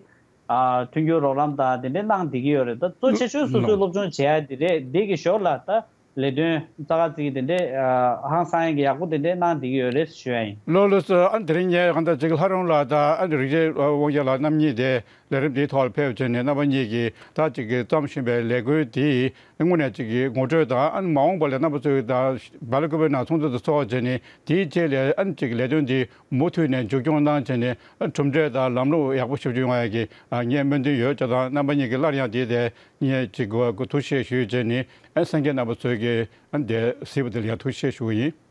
མཐུན་འགྱུར་རོགས་རམ་དང་དེ་འདྲས་གནང་བསྡད་ཀྱི་ཡོད་རེད། ད་གཙོ་ཆེ་ཤོས་སོ་སོའི་སློབ་སྦྱོང་བྱེད་ཡ་དེ་རེད། འདི་གི་ཞོར་ལ་ད་ལས་དོན་རྩ་ཁ་ཚིག་དེ་འདྲས་ཧང་སང་ཡ་གི་ཡག་པོ་དེ་འདྲས་གནང་བསྡད་ཀྱི་ཡོད་རེད་ཞུ་ཡ་ཡིན། ལགས་ལགས་སོ། ཨ་དེ་རིང་ངས་གང་ལྟར་ཅིག་ལྷ་རུང་ལགས་དང་ཨ་རིག་བྱེད་དབང་རྒྱལ་ལགས་རྣམ་གཉིས་དེ་ ལས་རིམ་འདིའི་ཐོག་ལ་ཕེབས་བྱས་ནས་རྣམ་པ་གཉིས་ཀྱིས་ད་ཅིག་གི་བརྩམས་བཞིན་པའི་ལས་འགུལ་འདི་དངོས་གནས་ཅིག་གི་ངོ་སྤྲོད་དང་། ཨ་ནི་མ་འོངས་པ་ལ་རྣམ་པ་ཚོས་ད་སྦེལ་ཀོབ་ནང་ཚོགས་འདུ་དེ་ཚོགས་བྱས་ནས་དེའི་རྗེས་ལ་ཨ་ནི་ཅིག་ལས་དོན་འདི་མུ་མཐུད་ནས་མཇུག་སྐྱོང་གནང་བྱས་ནས་གྲུབ་འབྲས་དང་ལམ་ལུགས་ཡག་པོ་ཞེ་པོ་ཅིག་ཡོང་ཡ་གི་ངས་སྨོན་འདུན་ཡོད། བྱས་ཙང་རྣམ་པ་གཉིས་ཀྱིས་སླར་ཡང་དེའི་ཐད་ངས་ཅིག་གོ་ཐུགས་རྗེ་ཆེ་ཞུས་བྱས་ནས་ཨ་ནི་གསན་མཁན་རྣམ་པ་ཚོས་ཀྱིས་ཨ་ནི་དེ་གཟིགས་པ་དེ་ལ་ཡང་ཐུགས་རྗེ་ཆེ་ཞུ་གི་ཡིན།